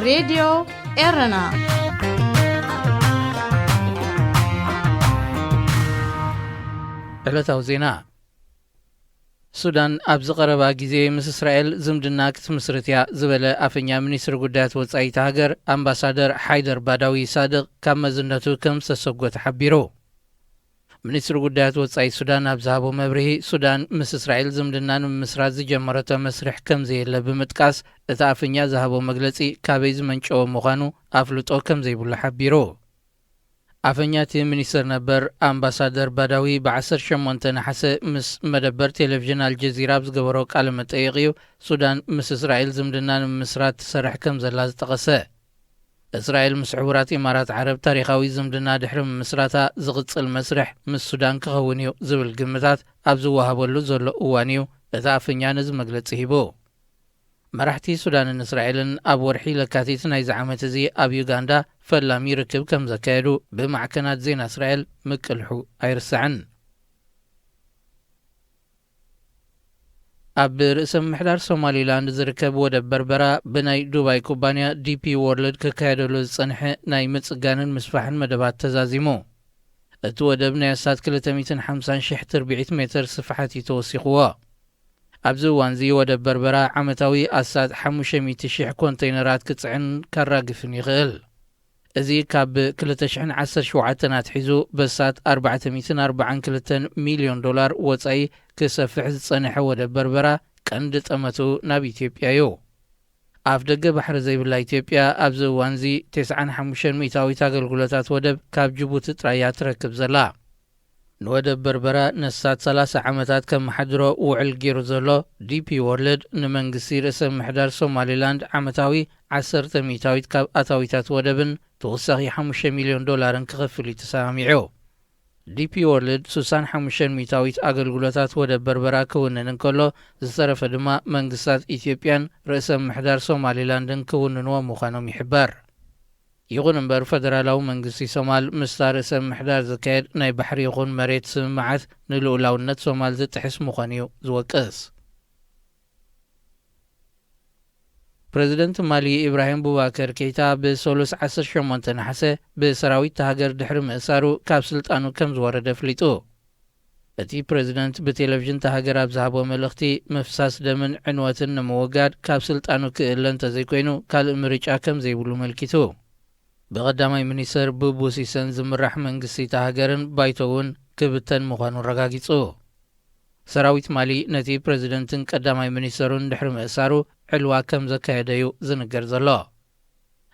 ሬድዮ ኤረና። ዕለታዊ ዜና። ሱዳን ኣብዚ ቀረባ ግዜ ምስ እስራኤል ዝምድና ክትምስርት እያ ዝበለ ኣፈኛ ሚኒስትሪ ጉዳያት ወጻኢት ሃገር ኣምባሳደር ሓይደር ባዳዊ ሳድቕ ካብ መዝነቱ ከም ዝተሰጎተ ሓቢሩ። ሚኒስትሪ ጉዳያት ወጻኢት ሱዳን ኣብ ዝሃቦ መብርሂ፣ ሱዳን ምስ እስራኤል ዝምድና ንምምስራት ዝጀመረቶ መስርሕ ከም ዘየለ ብምጥቃስ፣ እቲ ኣፈኛ ዝሃቦ መግለጺ ካበይ ዝመንጨወ ምዃኑ ኣፍልጦ ከም ዘይብሉ ሓቢሩ። ኣፈኛ እቲ ሚኒስትር ነበር ኣምባሳደር ባዳዊ ብ ዓሰርተ ሸሞንተ ነሓሰ ምስ መደበር ቴሌቪዥን ኣልጀዚራ ኣብ ዝገበሮ ቃለ መጠይቕ እዩ ሱዳን ምስ እስራኤል ዝምድና ንምምስራት ትሰርሕ ከም ዘላ ዝጠቐሰ። እስራኤል ምስ ሕቡራት ኢማራት ዓረብ ታሪኻዊ ዝምድና ድሕሪ ምምስራታ ዝቕጽል መስርሕ ምስ ሱዳን ክኸውን እዩ ዝብል ግምታት ኣብ ዝወሃበሉ ዘሎ እዋን እዩ እቲ ኣፈኛ ነዚ መግለጺ ሂቡ። መራሕቲ ሱዳንን እስራኤልን ኣብ ወርሒ ለካቲት ናይዚ ዓመት እዚ ኣብ ዩጋንዳ ፈላሚ ርክብ ከም ዘካየዱ ብማዕከናት ዜና እስራኤል ምቅልሑ ኣይርሳዕን። ኣብ ርእሰ ምምሕዳር ሶማሊላንድ ዝርከብ ወደብ በርበራ ብናይ ዱባይ ኩባንያ ዲፒ ዎርልድ ክካየደሉ ዝጸንሐ ናይ ምጽጋንን ምስፋሕን መደባት ተዛዚሙ። እቲ ወደብ ናይ ኣስታት ክልተ ሚእትን ሓምሳን ሽሕ ትርብዒት ሜትር ስፍሓት እዩ ተወሲኽዎ። ኣብዚ እዋንዚ ወደብ በርበራ ዓመታዊ ኣስታት ሓሙሽተ ሚእቲ ሽሕ ኮንተይነራት ክጽዕን ከራግፍን ይኽእል። እዚ ካብ ክልተ ሽሕን ዓሰርተ ሸውዓተን ኣትሒዙ በሳት ኣርባዕተ ሚእትን ኣርባዓን ክልተን ሚልዮን ዶላር ወጻኢ ክሰፍሕ ዝጸንሐ ወደብ በርበራ ቀንዲ ጠመቱ ናብ ኢትዮጵያ እዩ። ኣፍ ደገ ባሕሪ ዘይብላ ኢትዮጵያ ኣብዚ እዋንዚ ተስዓን ሓሙሽተን ሚእታዊት ኣገልግሎታት ወደብ ካብ ጅቡቲ ጥራይ እያ ትረክብ ዘላ። ንወደብ በርበራ ነሳት ሰላሳ ዓመታት ከመሓድሮ ውዕል ገይሩ ዘሎ ዲፒ ዎርልድ ንመንግስቲ ርእሰ ምሕዳር ሶማሊላንድ ዓመታዊ ዓሰርተ ሚእታዊት ካብ ኣታዊታት ወደብን ተወሳኺ ሓሙሽተ ሚልዮን ዶላርን ክኸፍል እዩ ተሰማሚዑ። ዲፒ ዎርልድ ሱሳን ሓሙሽተን ሚእታዊት ኣገልግሎታት ወደብ በርበራ ክውንን እንከሎ፣ ዝተረፈ ድማ መንግስታት ኢትዮጵያን ርእሰ ምሕዳር ሶማሊላንድን ክውንንዎ ምዃኖም ይሕበር። ይኹን እምበር፣ ፈደራላዊ መንግስቲ ሶማል ምስታ ርእሰ ምሕዳር ዝካየድ ናይ ባሕሪ ይኹን መሬት ስምምዓት ንልኡላውነት ሶማል ዝጥሕስ ምዃኑ እዩ ዝወቅስ። ፕረዚደንት ማሊ ኢብራሂም ቡባከር ኬይታ ብሰሉስ ዓሰርተ ሸሞንተ ነሓሰ ብሰራዊት እታ ሃገር ድሕሪ ምእሳሩ ካብ ስልጣኑ ከም ዝወረደ ኣፍሊጡ። እቲ ፕረዚደንት ብቴሌቪዥን እታ ሃገር ኣብ ዝሃቦ መልእኽቲ፣ ምፍሳስ ደምን ዕንወትን ንምውጋድ ካብ ስልጣኑ ክእለ እንተዘይኮይኑ ካልእ ምርጫ ከም ዘይብሉ መልኪቱ። ብቐዳማይ ሚኒስተር ቡቡ ሲሰን ዝምራሕ መንግስቲ እታ ሃገርን ባይቶ እውን ክብተን ምዃኑ ኣረጋጊጹ። ሰራዊት ማሊ ነቲ ፕረዚደንትን ቀዳማይ ሚኒስተሩን ድሕሪ ምእሳሩ ዕልዋ ከም ዘካየደ እዩ ዝንገር ዘሎ።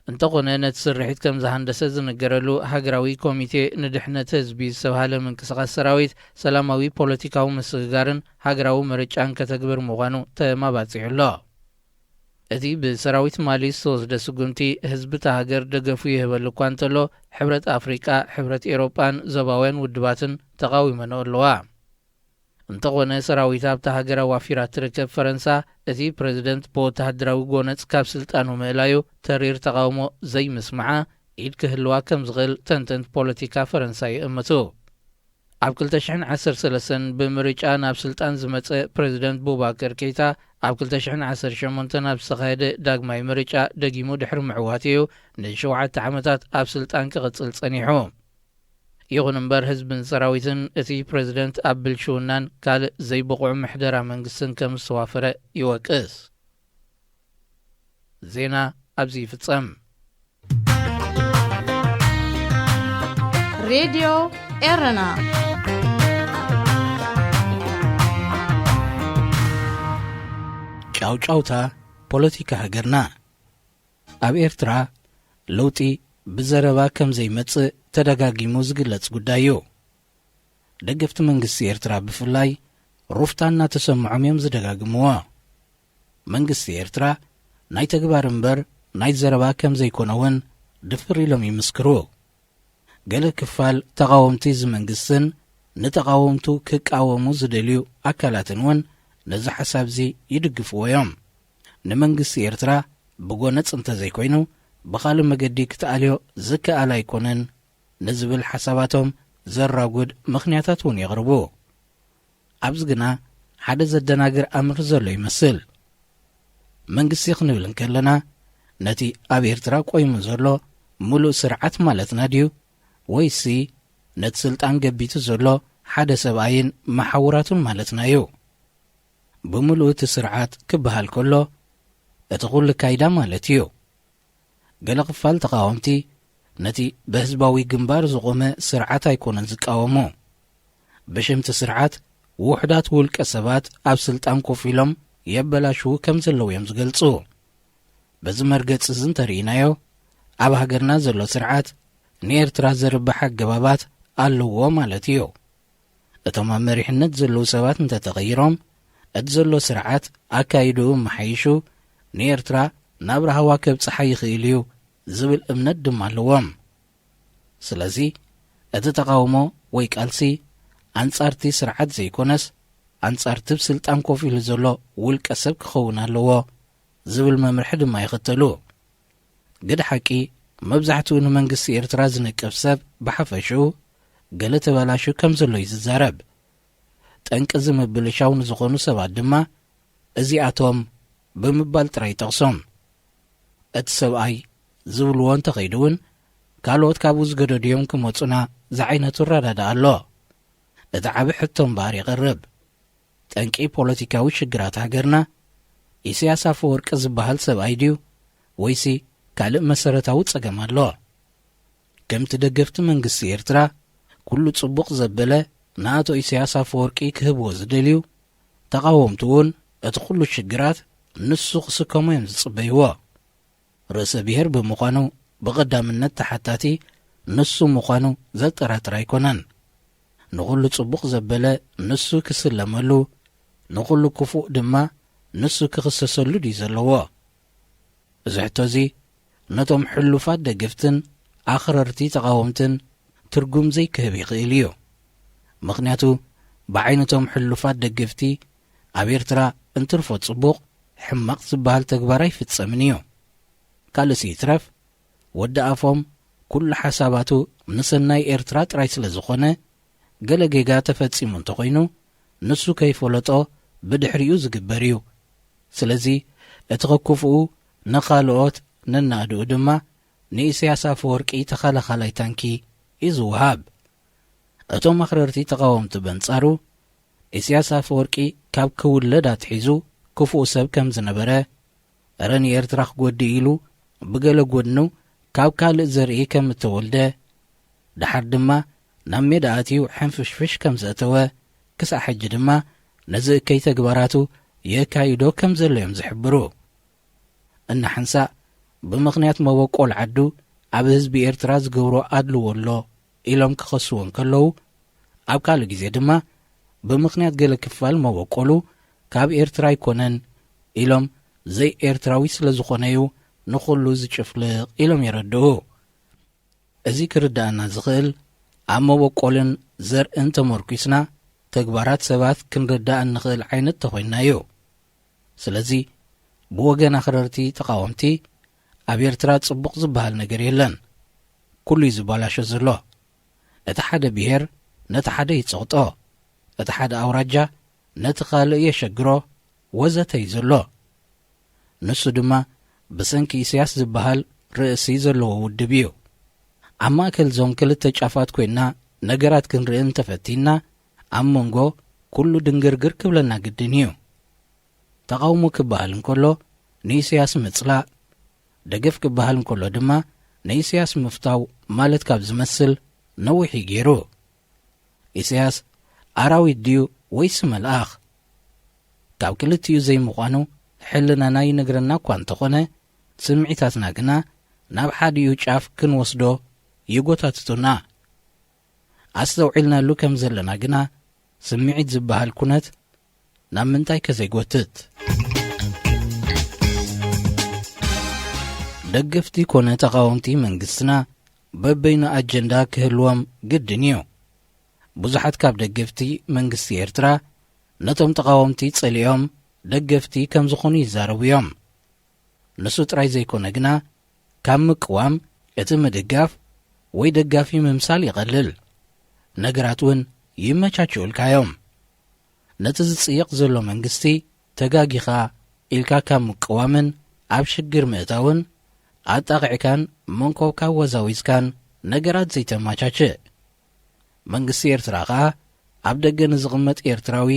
እንተኾነ፣ ነቲ ስርሒት ከም ዝሃንደሰ ዝንገረሉ ሃገራዊ ኮሚቴ ንድሕነት ህዝቢ ዝተባህለ ምንቅስቓስ ሰራዊት ሰላማዊ ፖለቲካዊ ምስግጋርን ሃገራዊ ምርጫን ከተግብር ምዃኑ ተማባጺዑ ኣሎ። እቲ ብሰራዊት ማሊ ዝተወስደ ስጉምቲ ህዝቢ እታ ሃገር ደገፉ ይህበሉ እኳ እንተሎ፣ ሕብረት ኣፍሪቃ፣ ሕብረት ኤውሮጳን ዞባውያን ውድባትን ተቓዊመንኦ ኣለዋ። እንተኾነ፣ ሰራዊት ኣብታ ሃገር ኣዋፊራ እትርከብ ፈረንሳ፣ እቲ ፕረዚደንት ብወተሃደራዊ ጎነጽ ካብ ስልጣኑ ምእላዩ ተሪር ተቓውሞ ዘይምስማዓ ኢድ ክህልዋ ከም ዝኽእል ተንተንቲ ፖለቲካ ፈረንሳ ይእምቱ። ኣብ ክልተ ሽሕን ዓሰርተ ሰለስተን ብምርጫ ናብ ስልጣን ዝመጸ ፕረዚደንት ቡባከር ኬይታ፣ ኣብ ክልተ ሽሕን ዓሰርተ ሸሞንተን ኣብ ዝተኻየደ ዳግማይ ምርጫ ደጊሙ ድሕሪ ምዕዋቱ እዩ ንሸውዓተ ዓመታት ኣብ ስልጣን ክቕጽል ጸኒሑ። ይኹን እምበር፣ ህዝብን ሰራዊትን እቲ ፕረዚደንት ኣብ ብልሽውናን ካልእ ዘይብቑዕ ምሕደራ መንግስትን ከም ዝተዋፈረ ይወቅስ። ዜና ኣብዚ ይፍጸም። ሬድዮ ኤረና። ጫውጫውታ ፖለቲካ ሃገርና። ኣብ ኤርትራ ለውጢ ብዘረባ ከም ዘይመጽእ ተደጋጊሙ ዝግለጽ ጉዳይ እዩ። ደገፍቲ መንግስቲ ኤርትራ ብፍላይ ሩፍታ እናተሰምዖም እዮም ዝደጋግምዎ። መንግስቲ ኤርትራ ናይ ተግባር እምበር ናይ ዘረባ ከም ዘይኮነ እውን ድፍር ኢሎም ይምስክሩ። ገለ ክፋል ተቓወምቲ እዚ መንግስትን ንተቓወምቱ ክቃወሙ ዝደልዩ ኣካላትን እውን ነዚ ሓሳብ እዚ ይድግፍዎ እዮም። ንመንግስቲ ኤርትራ ብጎነጽ እንተዘይኮይኑ ብኻልእ መገዲ ክትኣልዮ ዝከኣል ኣይኮነን ንዝብል ሓሳባቶም ዘራጉድ ምኽንያታት እውን የቕርቡ። ኣብዚ ግና ሓደ ዘደናግር ኣምር ዘሎ ይመስል። መንግስቲ ክንብል እንከለና ነቲ ኣብ ኤርትራ ቆይሙ ዘሎ ምሉእ ስርዓት ማለትና ድዩ? ወይሲ ነቲ ስልጣን ገቢቱ ዘሎ ሓደ ሰብኣይን መሓውራቱን ማለትና እዩ? ብምሉእ እቲ ስርዓት ክበሃል ከሎ፣ እቲ ኩሉ ካይዳ ማለት እዩ። ገለ ክፋል ተቓወምቲ ነቲ ብህዝባዊ ግንባር ዝቖመ ስርዓት ኣይኮነን ዝቃወሙ። ብሽምቲ ስርዓት ውሑዳት ውልቀ ሰባት ኣብ ስልጣን ኮፍ ኢሎም የበላሽዉ ከም ዘለዉ እዮም ዝገልጹ። በዚ መርገጽ እዚ እንተርኢናዮ፣ ኣብ ሃገርና ዘሎ ስርዓት ንኤርትራ ዘርብሕ ኣገባባት ኣለዎ ማለት እዩ። እቶም ኣብ መሪሕነት ዘለዉ ሰባት እንተተቐይሮም፣ እቲ ዘሎ ስርዓት ኣካይድኡ መሓይሹ ንኤርትራ ናብ ራህዋ ከብጽሓ ይኽእል እዩ ዝብል እምነት ድማ ኣለዎም። ስለዚ እቲ ተቓውሞ ወይ ቃልሲ ኣንጻርቲ ስርዓት ዘይኮነስ፣ ኣንጻርቲ ብስልጣን ኮፍ ኢሉ ዘሎ ውልቀ ሰብ ክኸውን ኣለዎ ዝብል መምርሒ ድማ ይኽተሉ። ግደ ሓቂ፣ መብዛሕትኡ ንመንግስቲ ኤርትራ ዝነቅፍ ሰብ ብሓፈሽኡ ገለ ተበላሹ ከም ዘሎ እዩ ዝዛረብ። ጠንቂ እዚ ምብልሻው ንዝኾኑ ሰባት ድማ እዚኣቶም ብምባል ጥራይ ይጠቕሶም። እቲ ሰብኣይ ዝብልዎ እንተኸይዱ እውን፣ ካልኦት ካብኡ ዝገደዱ እዮም ክመጹና ዝዓይነቱ ኣረዳድኣ ኣሎ። እቲ ዓቢ ሕቶ እምበኣር ይቐርብ። ጠንቂ ፖለቲካዊ ሽግራት ሃገርና ኢሳያስ ኣፈወርቂ ዝበሃል ሰብኣይ ድዩ፣ ወይሲ ካልእ መሰረታዊ ጸገም ኣሎ? ከምቲ ደገፍቲ መንግስቲ ኤርትራ ኩሉ ጽቡቕ ዘበለ ንኣቶ ኢሳያስ ኣፈወርቂ ክህብዎ ዝደልዩ፣ ተቓወምቲ እውን እቲ ኩሉ ሽግራት ንሱ ክስከሞ እዮም ዝጽበይዎ። ርእሰ ብሔር ብምዃኑ ብቐዳምነት ተሓታቲ ንሱ ምዃኑ ዘጠራጥር ኣይኮነን። ንኹሉ ጽቡቕ ዘበለ ንሱ ክስለመሉ፣ ንኹሉ ክፉእ ድማ ንሱ ክኽሰሰሉ ድዩ ዘለዎ? እዚ ሕቶ እዚ ነቶም ሕሉፋት ደገፍትን ኣኽረርቲ ተቓወምትን ትርጉም ዘይክህብ ይኽእል እዩ። ምኽንያቱ ብዓይነቶም ሕሉፋት ደገፍቲ ኣብ ኤርትራ እንትርፎ ጽቡቕ፣ ሕማቕ ዝበሃል ተግባር ኣይፍጸምን እዩ። ካልእሲ ይትረፍ፣ ወዲ ኣፎም ኩሉ ሓሳባቱ ንሰናይ ኤርትራ ጥራይ ስለ ዝኾነ፣ ገለ ጌጋ ተፈጺሙ እንተኾይኑ፣ ንሱ ከይፈለጦ ብድሕሪኡ ዝግበር እዩ። ስለዚ፣ እቲ ከክፍኡ ንኻልኦት ነናእድኡ ድማ ንኢሳያስ ኣፈወርቂ ተኸላኻላይ ታንኪ እዩ ዝወሃብ። እቶም ኣኽረርቲ ተቓወምቲ በንጻሩ፣ ኢሳያስ ኣፈወርቂ ካብ ክውለድ ኣትሒዙ ክፉእ ሰብ ከም ዝነበረ፣ እረ ንኤርትራ ክጎድእ ኢሉ ብገለ ጎድኑ ካብ ካልእ ዘርኢ ከም እተወልደ፣ ደሓር ድማ ናብ ሜዳ ኣትዩ ሕንፍሽፍሽ ከም ዘእተወ፣ ክሳዕ ሕጂ ድማ ነዚ እከይ ተግባራቱ የካይዶ ከም ዘሎ እዮም ዝሕብሩ። እናሓንሳእ ብምኽንያት መበቆል ዓዱ ኣብ ህዝቢ ኤርትራ ዝገብሮ ኣድልዎ ኣሎ ኢሎም ክኸስዎ እንከለዉ፣ ኣብ ካልእ ግዜ ድማ ብምኽንያት ገለ ክፋል መበቆሉ ካብ ኤርትራ ኣይኮነን ኢሎም፣ ዘይኤርትራዊ ስለ ዝኾነዩ ንኹሉ ዝጭፍልቕ ኢሎም የረድኡ። እዚ ክርድኣና ዝኽእል ኣብ መበቆልን ዘርእን ተመርኲስና ተግባራት ሰባት ክንርዳእ እንኽእል ዓይነት ተኾይንና እዩ። ስለዚ ብወገን ኣኽረርቲ ተቓወምቲ ኣብ ኤርትራ ጽቡቕ ዝበሃል ነገር የለን። ኩሉ እዩ ዝበላሾ ዘሎ። እቲ ሓደ ብሔር ነቲ ሓደ ይጸቕጦ፣ እቲ ሓደ ኣውራጃ ነቲ ካልእ የሸግሮ፣ ወዘተ እዩ ዘሎ። ንሱ ድማ ብሰንኪ ኢሳያስ ዝበሃል ርእሲ ዘለዎ ውድብ እዩ። ኣብ ማእከል እዞም ክልተ ጫፋት ኮይንና ነገራት ክንርኢ እንተፈቲንና፣ ኣብ መንጎ ኩሉ ድንግርግር ክብለና ግድን እዩ። ተቓውሞ ክበሃል እንከሎ ንኢሳያስ ምጽላእ፣ ደገፍ ክበሃል እንከሎ ድማ ንኢሳያስ ምፍታው ማለት ካብ ዝመስል ነዊሕ እዩ ገይሩ። ኢሳያስ ኣራዊት ድዩ ወይስ መልኣኽ? ካብ ክልቲኡ ዘይምዃኑ ሕልናና ይነግረና እኳ እንተኾነ፣ ስምዒታትና ግና ናብ ሓዲኡ ጫፍ ክንወስዶ ይጎታትቱና። ኣስተውዒልናሉ ከም ዘለና ግና፣ ስምዒት ዝበሃል ኩነት ናብ ምንታይ ከ ዘይጎትት? ደገፍቲ ኮነ ተቓወምቲ መንግስትና በበይኑ ኣጀንዳ ክህልዎም ግድን እዩ። ብዙሓት ካብ ደገፍቲ መንግስቲ ኤርትራ ነቶም ተቓወምቲ ጸሊኦም ደገፍቲ ከም ዝኾኑ ይዛረቡ እዮም። ንሱ ጥራይ ዘይኮነ ግና፣ ካብ ምቅዋም እቲ ምድጋፍ ወይ ደጋፊ ምምሳል ይቐልል። ነገራት እውን ይመቻችኡልካ እዮም። ነቲ ዝጽየቕ ዘሎ መንግስቲ ተጋጊኻ ኢልካ ካብ ምቅዋምን ኣብ ሽግር ምእታውን ኣጣቒዕካን መንኮብካ ወዛዊዝካን ነገራት ዘይተማቻችእ። መንግስቲ ኤርትራ ከኣ ኣብ ደገ ንዝቕመጥ ኤርትራዊ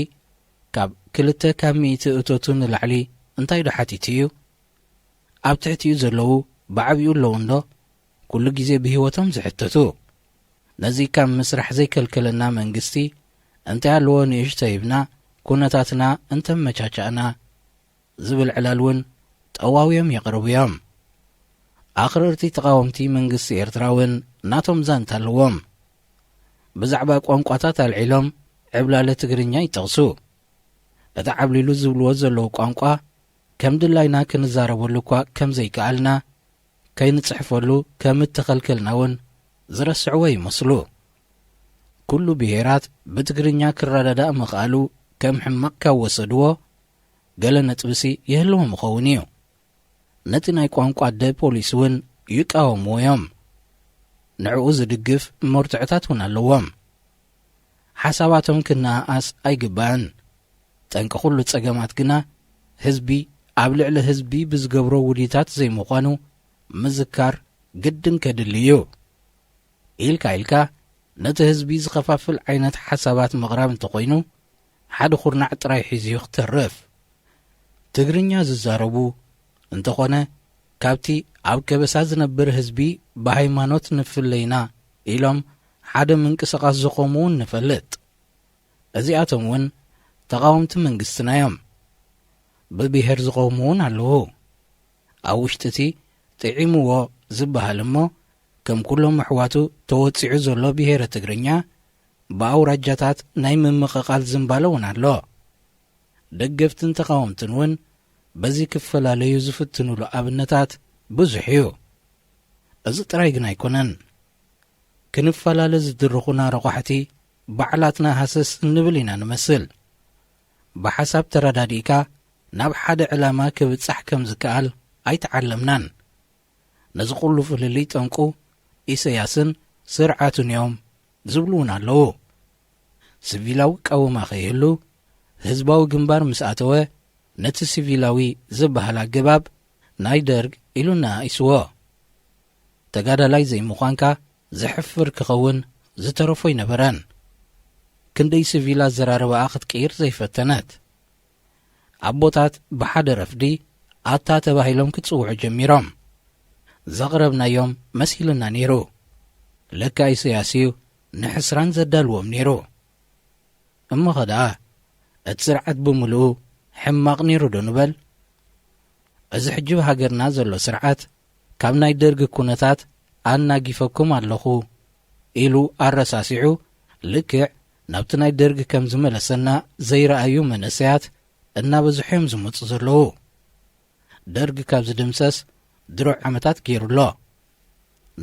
ካብ ክልተ ካብ ሚእቲ እቶቱ ንላዕሊ እንታይ ዶ ሓቲቱ እዩ? ኣብ ትሕቲኡ ዘለዉ ብዓቢኡ ኣለዉ እንዶ? ኩሉ ግዜ ብህይወቶም ዝሕተቱ። ነዚ ካብ ምስራሕ ዘይከልከለና መንግስቲ እንታይ ኣለዎ ንእሽቶ ሂብና ኩነታትና እንተመቻቻእና ዝብል ዕላል እውን ጠዋውዮም የቕርቡ እዮም። ኣኽረርቲ ተቓወምቲ መንግስቲ ኤርትራ እውን ናቶም ዛንታ ኣለዎም። ብዛዕባ ቋንቋታት ኣልዒሎም ዕብላለ ትግርኛ ይጠቕሱ። እቲ ዓብሊሉ ዝብልዎ ዘለዉ ቋንቋ ከም ድላይና ክንዛረበሉ እኳ ከም ዘይከኣልና ከይንጽሕፈሉ ከም እተኸልከልና እውን ዝረስዕዎ ይመስሉ። ኩሉ ብሄራት ብትግርኛ ክረዳዳእ ምኽኣሉ ከም ሕማቕ ካብ ወሰድዎ፣ ገለ ነጥብሲ ይህልዎም ይኸውን እዩ። ነቲ ናይ ቋንቋ ኣደ ፖሊስ እውን ይቃወምዎ እዮም። ንዕኡ ዝድግፍ መርትዖታት እውን ኣለዎም። ሓሳባቶም ክነኣኣስ ኣይግባእን። ጠንቂ ኩሉ ጸገማት ግና ህዝቢ ኣብ ልዕሊ ህዝቢ ብዝገብሮ ውዲታት ዘይምዃኑ ምዝካር ግድን ከድሊ እዩ። ኢልካ ኢልካ ነቲ ህዝቢ ዝኸፋፍል ዓይነት ሓሳባት ምቕራብ እንተኾይኑ፣ ሓደ ኩርናዕ ጥራይ ሒዙ እዩ ክተርፍ። ትግርኛ ዝዛረቡ እንተኾነ፣ ካብቲ ኣብ ከበሳ ዝነብር ህዝቢ ብሃይማኖት ንፍለይና ኢሎም ሓደ ምንቅስቓስ ዝቖሙ እውን ንፈልጥ። እዚኣቶም እውን ተቓወምቲ መንግስትና እዮም። ብብሄር ዝቐውሙ እውን ኣለዉ። ኣብ ውሽጢ እቲ ጥዒምዎ ዝበሃል እሞ ከም ኩሎም ኣሕዋቱ ተወጺዑ ዘሎ ብሄረ ትግርኛ ብኣውራጃታት ናይ ምምቕቓል ዝንባለ እውን ኣሎ። ደገፍትን ተቓወምትን እውን በዚ ክፈላለዩ ዝፍትኑሉ ኣብነታት ብዙሕ እዩ። እዚ ጥራይ ግን ኣይኮነን። ክንፈላለ ዝድርኹና ረቋሕቲ ባዕላትና ሃሰስ እንብል ኢና ንመስል። ብሓሳብ ተረዳዲእካ ናብ ሓደ ዕላማ ክብጻሕ ከም ዝከኣል ኣይተዓለምናን። ነዚ ኩሉ ፍልልይ ጠንቁ ኢሰያስን ስርዓቱን እዮም ዝብሉ እውን ኣለዉ። ሲቪላዊ ቃውማ ከይህሉ ህዝባዊ ግንባር ምስ ኣተወ፣ ነቲ ሲቪላዊ ዝበሃል ኣገባብ ናይ ደርግ ኢሉ እናኣኢስዎ። ተጋዳላይ ዘይምዃንካ ዘሕፍር ክኸውን ዝተረፎ ኣይነበረን። ክንደይ ሲቪል ኣዘራርባኣ ክትቅይር ዘይፈተነት። ኣቦታት ብሓደ ረፍዲ ኣታ ተባሂሎም ክጽውዑ ጀሚሮም። ዘቕረብናዮም መሲልና ነይሩ። ለካ ኢሰያስ እዩ ንሕስራን ዘዳልዎም ነይሩ። እሞኸ ደኣ እቲ ስርዓት ብምሉኡ ሕማቕ ነይሩ ዶ ንበል? እዚ ሕጂ ብሃገርና ዘሎ ስርዓት ካብ ናይ ደርግ ኩነታት ኣናጊፈኩም ኣለኹ ኢሉ ኣረሳሲዑ ልክዕ ናብቲ ናይ ደርግ ከም ዝመለሰና ዘይረኣዩ መንእሰያት እናበዝሑ እዮም ዝመጹ ዘለዉ። ደርግ ካብ ዝድምሰስ ድሩዕ ዓመታት ገይሩ ኣሎ።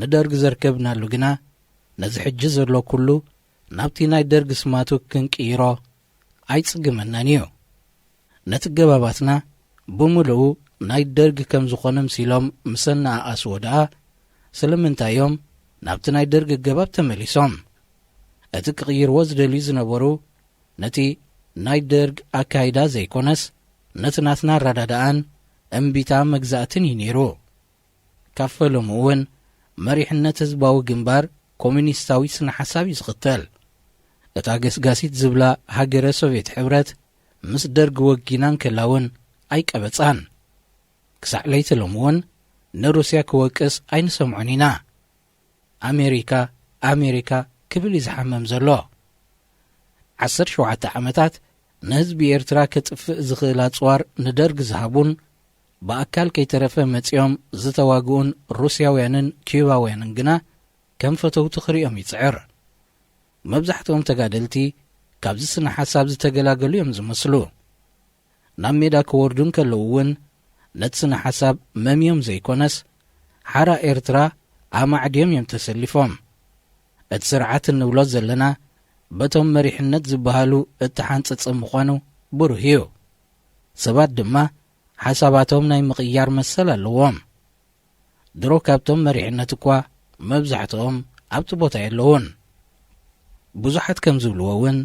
ንደርግ ዘርከብናሉ ግና ነዚ ሕጂ ዘሎ ኩሉ ናብቲ ናይ ደርግ ስማቱ ክንቅይሮ ኣይጽግመናን እዩ። ነቲ ገባባትና ብምሉኡ ናይ ደርግ ከም ዝኾነ ምሲሎም ምስ ኣነኣኣስዎ ደኣ ስለምንታይ እዮም ናብቲ ናይ ደርግ ገባብ ተመሊሶም? እቲ ክቕይርዎ ዝደልዩ ዝነበሩ ነቲ ናይ ደርግ ኣካይዳ ዘይኮነስ ነቲ ናትና ኣረዳድኣን እምቢታ መግዛእትን እዩ ነይሩ። ካብ ፈለሙ እውን መሪሕነት ህዝባዊ ግንባር ኮሚኒስታዊ ስነ ሓሳብ እዩ ዝኽተል። እታ ገስጋሲት ዝብላ ሃገረ ሶቭየት ሕብረት ምስ ደርግ ወጊና እንከላ እውን ኣይቀበጻን። ክሳዕ ለይቲ ሎሚ እውን ንሩስያ ክወቅስ ኣይንሰምዖን ኢና። ኣሜሪካ ኣሜሪካ ክብል እዩ ዝሓመም ዘሎ። ዓሰርተ ሸውዓተ ዓመታት ንህዝቢ ኤርትራ ከጥፍእ ዝኽእል ኣጽዋር ንደርግ ዝሃቡን ብኣካል ከይተረፈ መጺኦም ዝተዋግኡን ሩስያውያንን ኪዩባውያንን ግና ከም ፈተውቲ ክርእዮም ይጽዕር። መብዛሕትኦም ተጋደልቲ ካብዚ ስነ ሓሳብ ዝተገላገሉ እዮም ዝመስሉ። ናብ ሜዳ ክወርዱ እንከለዉ እውን ነቲ ስነ ሓሳብ መምዮም ዘይኮነስ ሓራ ኤርትራ ኣማዕድዮም እዮም ተሰሊፎም። እቲ ስርዓት እንብሎ ዘለና በቶም መሪሕነት ዝበሃሉ እተሓንጸጸ ምዃኑ ብሩህ እዩ። ሰባት ድማ ሓሳባቶም ናይ ምቕያር መሰል ኣለዎም። ድሮ ካብቶም መሪሕነት እኳ መብዛሕትኦም ኣብቲ ቦታ የለዉን። ብዙሓት ከም ዝብልዎ እውን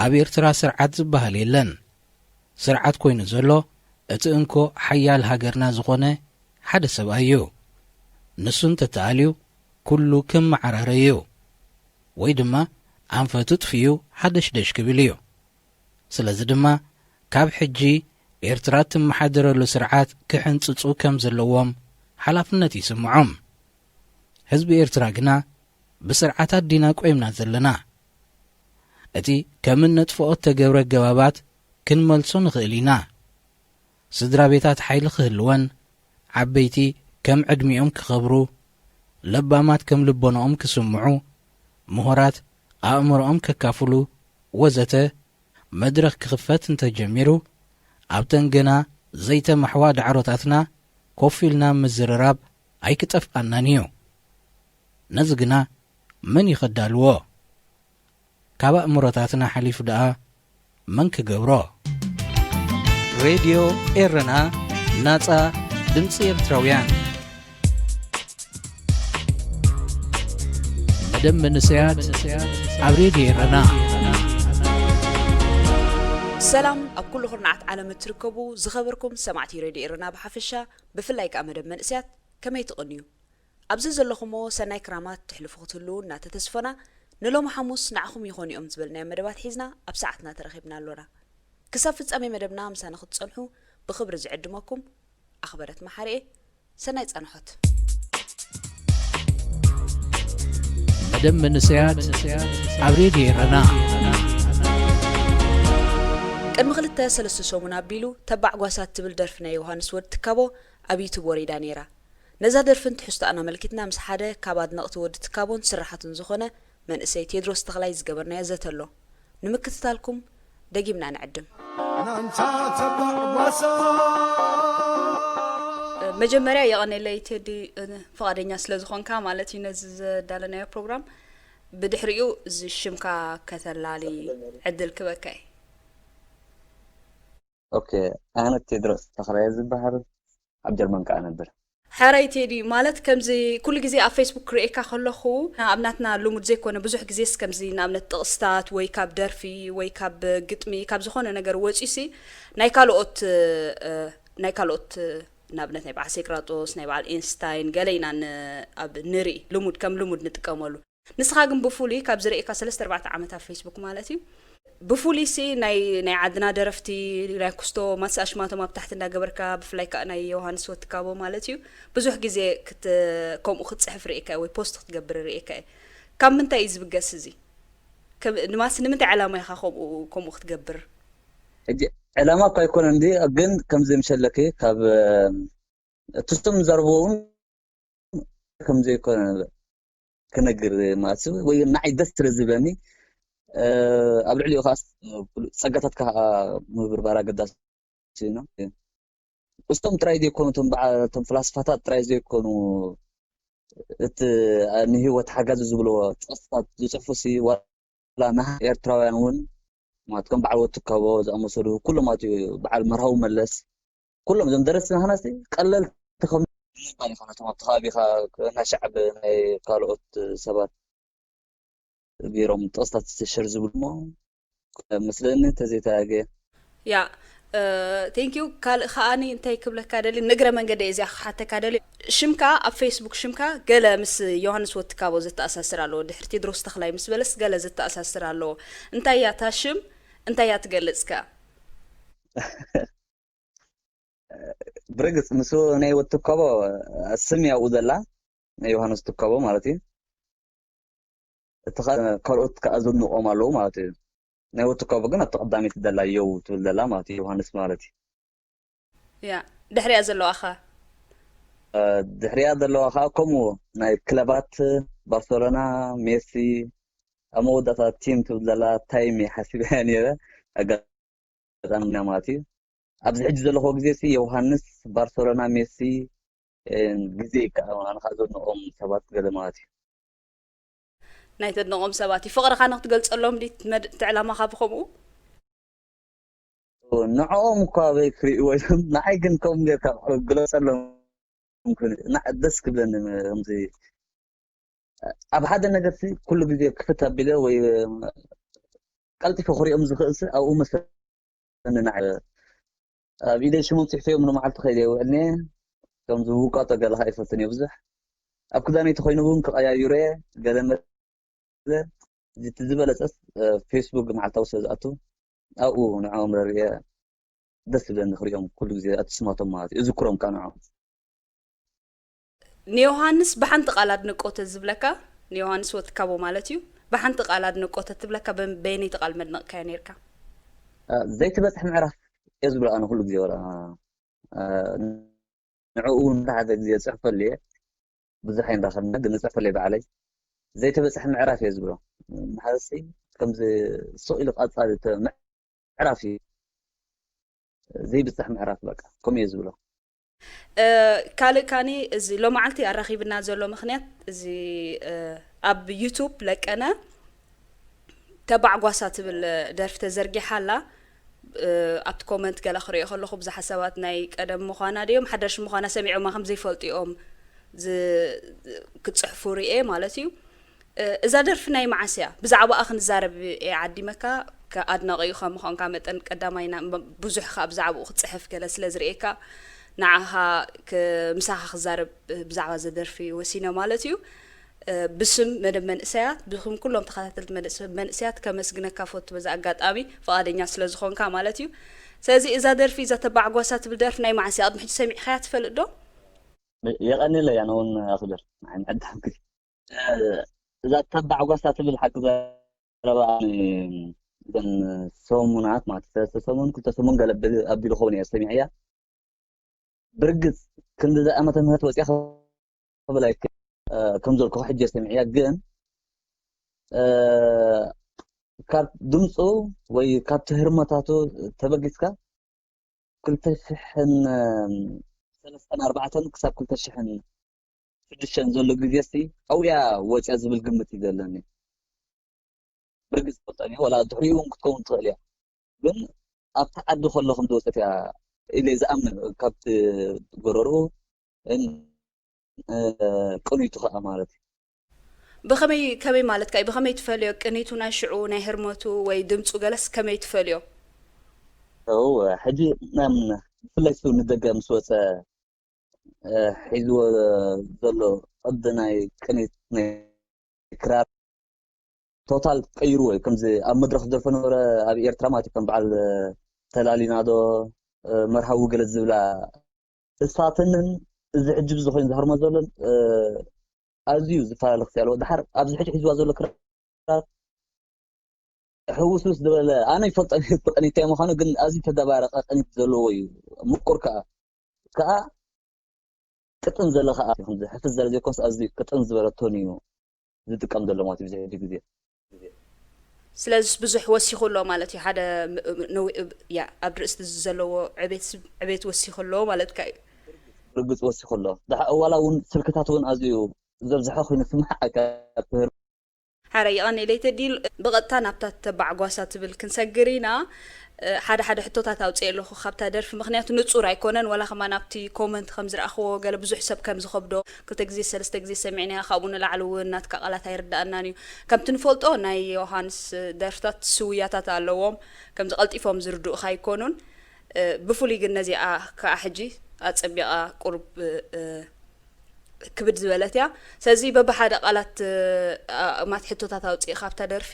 ኣብ ኤርትራ ስርዓት ዝበሃል የለን። ስርዓት ኮይኑ ዘሎ እቲ እንኮ ሓያል ሃገርና ዝኾነ ሓደ ሰብኣይ እዩ። ንሱ እንተተኣልዩ ኩሉ ክመዓራረይ እዩ፣ ወይ ድማ ኣንፈቱ ጥፍኡ ሓደሽደሽ ክብል እዩ። ስለዚ ድማ ካብ ሕጂ ኤርትራ እትመሓደረሉ ስርዓት ክሕንጽጹ ከም ዘለዎም ሓላፍነት ይስምዖም። ህዝቢ ኤርትራ ግና ብስርዓት ኣዲና ቆይምና ዘለና። እቲ ከም እነጥፍኦ እተገብረ ኣገባባት ክንመልሶ ንኽእል ኢና። ስድራ ቤታት ሓይሊ ክህልወን፣ ዓበይቲ ከም ዕድሚኦም ክኸብሩ፣ ለባማት ከም ልቦናኦም ክስምዑ፣ ምሁራት ኣእምሮኦም ከካፍሉ ወዘተ መድረኽ ክኽፈት እንተጀሚሩ፣ ኣብተን ገና ዘይተማሕዋ ዳዕሮታትና ኮፍ ኢልና ምዝርራብ ኣይክጠፍኣናን እዩ። ነዚ ግና መን እዩ ከዳልዎ? ካብ ኣእምሮታትና ሓሊፉ ደኣ መን ክገብሮ? ሬድዮ ኤረና፣ ናጻ ድምጺ ኤርትራውያን። መደብ መንእሰያት ኣብ ሬድዮ ኤረና። ሰላም ኣብ ኩሉ ኩርናዓት ዓለም እትርከቡ ዝኸበርኩም ሰማዕቲ ሬድዮ ኤረና ብሓፈሻ፣ ብፍላይ ከኣ መደብ መንእሰያት ከመይ ትቕንዩ? ኣብዚ ዘለኹሞ ሰናይ ክራማት ትሕልፉ ክትህልዉ እናተተስፈና፣ ንሎሚ ሓሙስ ንዓኹም ይኾኑ እዮም ዝበልናዮም መደባት ሒዝና ኣብ ሰዓትና ተረኺብና ኣሎና። ክሳብ ፍጻሜ መደብና ምሳና ክትጸንሑ ብኽብሪ ዝዕድመኩም ኣኽበረት መሓሪኤ። ሰናይ ጻንሖት። መደብ መንእሰያት ኣብ ሬድዮ ኤረና። ቅድሚ ክልተ ሰለስተ ሰሙን ኣቢሉ ተባዕ ጓሳ እትብል ደርፊ ናይ ዮሃንስ ወዲ ትካቦ ኣብ ዩቱብ ወሪዳ ነይራ። ነዛ ደርፍን ትሕዝቶኣን ኣመልኪትና ምስ ሓደ ካብ ኣድነቕቲ ወዲ ትካቦን ስርሓቱን ዝኾነ መንእሰይ ቴድሮስ ተኽላይ ዝገበርናዮ ዘተ ኣሎ። ንምክትታልኩም ደጊምና ንዕድም። ናንታ ተባዕ ጓሳ። መጀመርያ የቐኔለይ ቴዲ፣ ፍቓደኛ ስለ ዝኾንካ ማለት እዩ ነዚ ዘዳለናዮ ፕሮግራም። ብድሕሪኡ እዚ ሽምካ ከተላሊ ዕድል ክበካ እየ። ኦኬ፣ ኣነ ቴድሮስ ተኽላይ ዝበሃል፣ ኣብ ጀርመን ከኣ እነብር። ሕራይ ቴዲ፣ ማለት ከምዚ ኩሉ ግዜ ኣብ ፌስቡክ ክርእየካ ከለኹ፣ ኣብ ናትና ልሙድ ዘይኮነ፣ ብዙሕ ግዜስ ከምዚ ንኣብነት ጥቕስታት ወይ ካብ ደርፊ ወይ ካብ ግጥሚ፣ ካብ ዝኾነ ነገር ወጺኡሲ ናይ ካልኦት፣ እ፣ ናይ ካልኦት፣ ንኣብነት ናይ በዓል ሴቅራጦስ፣ ናይ በዓል ኤንስታይን ገለ ኢና ን-፣ ኣብ ንርኢ፣ ልሙድ፣ ከም ልሙድ ንጥቀመሉ። ንስኻ ግን ብፍሉይ ካብ ዝርእየካ ሰለስተ ኣርባዕተ ዓመት ኣብ ፌስቡክ ማለት እዩ፣ ብፍሉይ ሲ ናይ፣ ናይ ዓድና ደረፍቲ፣ ናይ ኩስቶ ማትስ ኣሽማቶም ኣብ ታሕቲ እንዳገበርካ፣ ብፍላይ ከኣ ናይ ዮሃንስ ወትካቦ ማለት እዩ፣ ብዙሕ ግዜ ክት-፣ ከምኡ ክትጽሕፍ ርእየካ ወይ ፖስት ክትገብር ርእየካ እየ። ካብ ምንታይ እዩ ዝብገስ እዚ? ከም፣ ንማስ ንምንታይ ዕላማ ኢኻ ከምኡ፣ ከምኡ ክትገብር? ሕጂ ዕላማ እኳ ኣይኮነን እንዲ፣ ግን ከምዚ ምሸለኪ ካብ፣ እቲ ስም ዘርቦ እውን ከም ዘይኮነ ክነግር ማለት እዩ። ወይ ንዓይ ደስ ስለ ዝብለኒ፣ እ፣ ኣብ ልዕሊኡ ከኣ ጸጋታትካ ከኣ ምብርባር ኣገዳሲ እዩ። እስቶም ጥራይ ዘይኮኑ፣ እቶም በዓ-፣ እቶም ፍላስፋታት ጥራይ ዘይኮኑ፣ እቲ ንህይወት ሓጋዚ ዝብልዎ ጽሑፋት ዝጽሕፉ ሲ፣ ዋላ ንሃ-፣ ኤርትራውያን እውን ማለት ከም በዓል ወትካቦ ዝኣመሰሉ ኩሎም ማለት እዩ፣ በዓል መርሃዊ መለስ፣ ኩሎም እዞም ደረስቲ ናህናሲ ቀለልቲ ከም ምባል ይኾነቶም ኣብቲ ከባቢኻ ናይ ሻዕብ ናይ ካልኦት ሰባት ገይሮም ጥቕስታት ሸር ዝብሉ እሞ መስለኒ እንተዘይተጋግየ። ያ፣ እ፣ ቴንክ ዩ። ካልእ ከኣኒ እንታይ ክብለካ ደሊ፣ ንእግረ መንገደ እዚኣ ክሓተካ ደሊ። ሽምካ ኣብ ፌስቡክ ሽምካ ገለ ምስ ዮሃንስ ወትካቦ ዘተኣሳስር ኣለዎ። ድሕሪ ቴድሮስ ተኽላይ ምስ በለስ ገለ ዘተኣሳስር ኣለዎ። እንታይ እያ እታ ሽም? እንታይ እያ ትገልጽ ከኣ? ብርግጽ ምስ ናይ ወትካቦ ስም እያ ኣብኡ ዘላ፣ ናይ ዮሃንስ ትካቦ ማለት እዩ። እቲ ኸ-፣ ካልኦት ከኣ ዘድንቖም ኣለዉ ማለት እዩ። ናይ ወትካቦ ግን ኣብቲ ቀዳመይቲ ዘላ የው ትብል ዘላ ማለት እዩ፣ ዮሃንስ ማለት እዩ። ያ፣ ድሕሪኣ ዘለዋ ኸ? እ፣ ድሕሪኣ ዘለዋ ኸኣ ከምኡ ናይ ክለባት ባርሰሎና፣ ሜሲ፣ ኣብ መወዳእታ ቲም ትብል ዘላ ታይም እየ ሓሲበያ ነይረ። ኣጋጣሚ ኢና ማለት እዩ። ኣብዚ ሕጂ ዘለኹዎ ግዜ ሲ ዮሃንስ፣ ባርሰሎና፣ ሜሲ፣ እ፣ ግዜ እዩ ከኣ ኣነ ከኣ ዘድንቖም ሰባት ገለ ማለት እዩ። ናይ ተድንቖም ሰባት እዩ። ፍቕርኻ ንክትገልጸሎም ድዩ መድ-፣ እቲ ዕላማኻ ብኸምኡ? ንዕኦም እኳ ኣበይ ክርእይዎ እዮም። ንዓይ ግን ከምኡ ጌርካ ግለጸሎም። ና-፣ ደስ ክብለኒ ከምዚ ኣብ ሓደ ነገር ሲ ኩሉ ግዜ ክፍት ኣቢለ ወይ ቀልጢፈ ክሪኦም ዝኽእል ሲ ኣብኡ መሰለኒ። ንዓይ ኣብ ኢደይ ሽሞም ጽሒፈዮም ንመዓልቲ ከይደ ይውዕል እየ። ከምዚ ውቃጦ ገለ ከኣ ኣይፈትን እየ ብዙሕ። ኣብ ክዳነይ ተኾይኑ እውን ክቐያይሮ እየ። ገለ መለ እቲ ዝበለጸስ፣ እ፣ ፌስቡክ መዓልታዊ ስለ ዝኣቱ ኣብኡ ንዕኦም ረርእየ ደስ ዝብለኒ ክሪኦም ኩሉ ግዜ ኣትስማቶም ማለት እዩ። እዝክሮም ከዓ ንዕኦም። ንዮሃንስ ብሓንቲ ቃል ኣድንቆተ ዝብለካ፣ ንዮሃንስ ወትካቦ ማለት እዩ። ብሓንቲ ቃል ኣድንቆተ ትብለካ በ-፣ በየነይቲ ቃል መድነቕካዮ ነርካ? እ፣ ዘይትበጽሕ ምዕራፍ እየ ዝብሎ ኣነ ኩሉ ግዜ ወላ፣ እ፣ ንዕኡ እውን ሓደ ግዜ ጽሕፈሉ እየ። ብዙሕ ኣይንራኸብና ግን እጽሕፈሉ እየ ባዕለይ። ዘይተበጽሐ ምዕራፍ እየ ዝብሎ። ምሓዘሲ ከምዚ ስቕ ኢሉ ቀጻሊ ተ-፣ ምዕራፍ እዩ። ዘይብጽሕ ምዕራፍ በቃ ከምኡ እየ ዝብሎ። እ፣ ካልእ ካኒ እዚ ሎማዓልቲ ኣራኺብና ዘሎ ምኽንያት እዚ፣ እ፣ ኣብ ዩቱብ ለቀነ ተባዕ ጓሳ ትብል ደርፊ ተዘርጊሓ ኣላ። እ፣ ኣብቲ ኮመንት ገለ ክሪኦ ከለኹ ብዙሓት ሰባት ናይ ቀደም ምዃና ድዮም ሓዳሽ ምዃና ሰሚዖማ ከም ዘይፈልጡ እዮም ዝ-፣ ክጽሕፉ ርኤ ማለት እዩ። እ፣ እዛ ደርፊ ናይ መዓስ እያ? ብዛዕባኣ ክንዛረብ እየ ዓዲመካ። ከ-፣ ኣድናቒኡ ከም ምዃንካ መጠን ቀዳማይ ና-፣ ም-፣ ብዙሕ ከኣ ብዛዕባኡ ክትጽሕፍ ገለ ስለ ዝርእየካ ንዓኻ ክ-፣ ምሳኻ ክዛረብ ብዛዕባ እዛ ደርፊ ወሲነ ማለት እዩ። እ፣ ብስም መደብ መንእሰያት፣ ብስም ኩሎም ተኸታተልቲ መደብ መንእሰያት ከመስግነካ ፈቱ በዚ ኣጋጣሚ ፍቓደኛ ስለ ዝኾንካ ማለት እዩ። ስለዚ እዛ ደርፊ እዛ ተባዕ ጓሳ ትብል ደርፊ ናይ መዓስ እያ? ቅድሚ ሕጂ ሰሚዕኻያ ትፈልጥ ዶ? የቐንየለይ ኣነ እውን ኣኽብር ንዓይ ምዕዳምኪ። እ፣ እዛ ተባዕ ጓሳ ትብል ሓቂ ዘረባ ኣነ እዘን ሰሙናት ማለት ሰለስተ ሰሙን ክልተ ሰሙን ገለ ብል-፣ ኣቢሉ ክኸውን እየ ሰሚዐያ። ብርግጽ ክንዲ ዓመተ ምህረት ወጺኣ ክብል ኣይክ-፣ እ፣ ከም ዘልኩ ሕጂ ሰሚዐያ ግን፣ እ፣ ካብ ድምፁ ወይ ካብቲ ህርመታቱ ተበጊስካ ክልተ ሽሕን ሰለስተን ኣርባዕተን ክሳብ ክልተ ሽሕን ሽዱሽተን ዘሎ ግዜ ሲ ኣብያ ወፅያ ዝብል ግምት እዩ ዘለኒ። ብርግፅ ፈልጠን እየ፣ ዋላ ድሕሪኡ እውን ክትከውን ትኽእል እያ። ግን ኣብቲ ዓዲ ከሎ ከም ዝወፀት እያ ኢለ ዝኣምን፣ ካብቲ ጎረርኡ ን-፣ እ፣ ቅኒቱ ከዓ ማለት እዩ። ብኸመይ፣ ከመይ ማለትካ እዩ? ብኸመይ ትፈልዮ? ቅኒቱ ናይ ሽዑ፣ ናይ ህርመቱ ወይ ድምፁ ገለስ ከመይ ትፈልዮ? እው፣ ሕጂ ናም-፣ ብፍላይ እሱ ንደገ ምስ ወፀ፣ እ፣ ሒዝዎ ዘሎ ቅዲ ናይ ቅኒት ናይ ክራር ቶታል ቀይርዎ እዩ። ከምዚ ኣብ መድረኽ ዝደርፎ ነበረ ኣብ ኤርትራ ማለት እዩ። ከም በዓል፣ እ፣ ተላሊና ዶ፣ እ፣ መርሃዊ ገለ ዝብላ እሳትንን እዚ ሕጂ ብዝኾይኑ ዝሃርሞ ዘሎን፣ እ፣ ኣዝዩ ዝፈላለ ክሲ ኣለዎ። ድሓር ኣብዚ ሕጂ ሒዝዋ ዘሎ ክራር ሕውስውስ ዝበለ፣ ኣነ ይፈልጦ ቅኒት እንታይ ምዃኑ፣ ግን ኣዝዩ ተደባረቐ ቅኒት ዘለዎ እዩ። ምቁር ከኣ፣ ከኣ ቅጥን ዘለ ከኣ፣ ከምዚ ሕፍዝ ዘለ ዘይኮንስ ኣዝዩ ቅጥን ዝበለ ቶን እዩ ዝጥቀም ዘሎ ማለት እዩ ኣብዚ ሕጂ ግዜ። ስለዚስ ብዙሕ ወሲኹ ኣሎ ማለት እዩ። ሓደ ም-፣ ም-፣ ነዊ-፣ ብ-፣ ያ፣ ኣብ ርእስቲ ዘለዎ ዕቤት፣ ዕቤት ወሲኹ ኣሎ ማለትካ እዩ። ርግጽ ወሲኹ ኣሎ። ድሓ-፣ ዋላ እውን ስልክታት እውን ኣዝዩ ዘብዝሐ ኮይኑ ስምዓካ ትህር። ሓረ ይቐኒ ለይተዲል ብቐጥታ ናብታ ተባዕ ጓሳ ትብል ክንሰግር ኢና። እ፣ ሓደ ሓደ ሕቶታት ኣውፅኤ ኣለኹ ካብታ ደርፊ፣ ምኽንያቱ ንጹር ኣይኮነን። ዋላ ከማን ኣብቲ ኮመንት ከም ዝረኣኽዎ ገለ ብዙሕ ሰብ ከም ዝኸብዶ፣ ክልተ ግዜ ሰለስተ ግዜ ሰሚዕናያ፣ ካብኡ ንላዕሊ እውን ናትካ ቃላት ኣይርድኣናን እዩ። ከምቲ ንፈልጦ ናይ ዮሃንስ ደርፍታት ስውያታት ኣለዎም፣ ከምዚ ቀልጢፎም ዝርድኡኻ ኣይኮኑን። እ፣ ብፍሉይ ግን ነዚኣ ከዓ ሕጂ ኣጸቢቓ ቁሩብ፣ እ፣ ክብድ ዝበለት እያ። ስለዚ በብሓደ ቃላት፣ እ፣ ኣእማት ሕቶታት ኣውፅእ ካብታ ደርፊ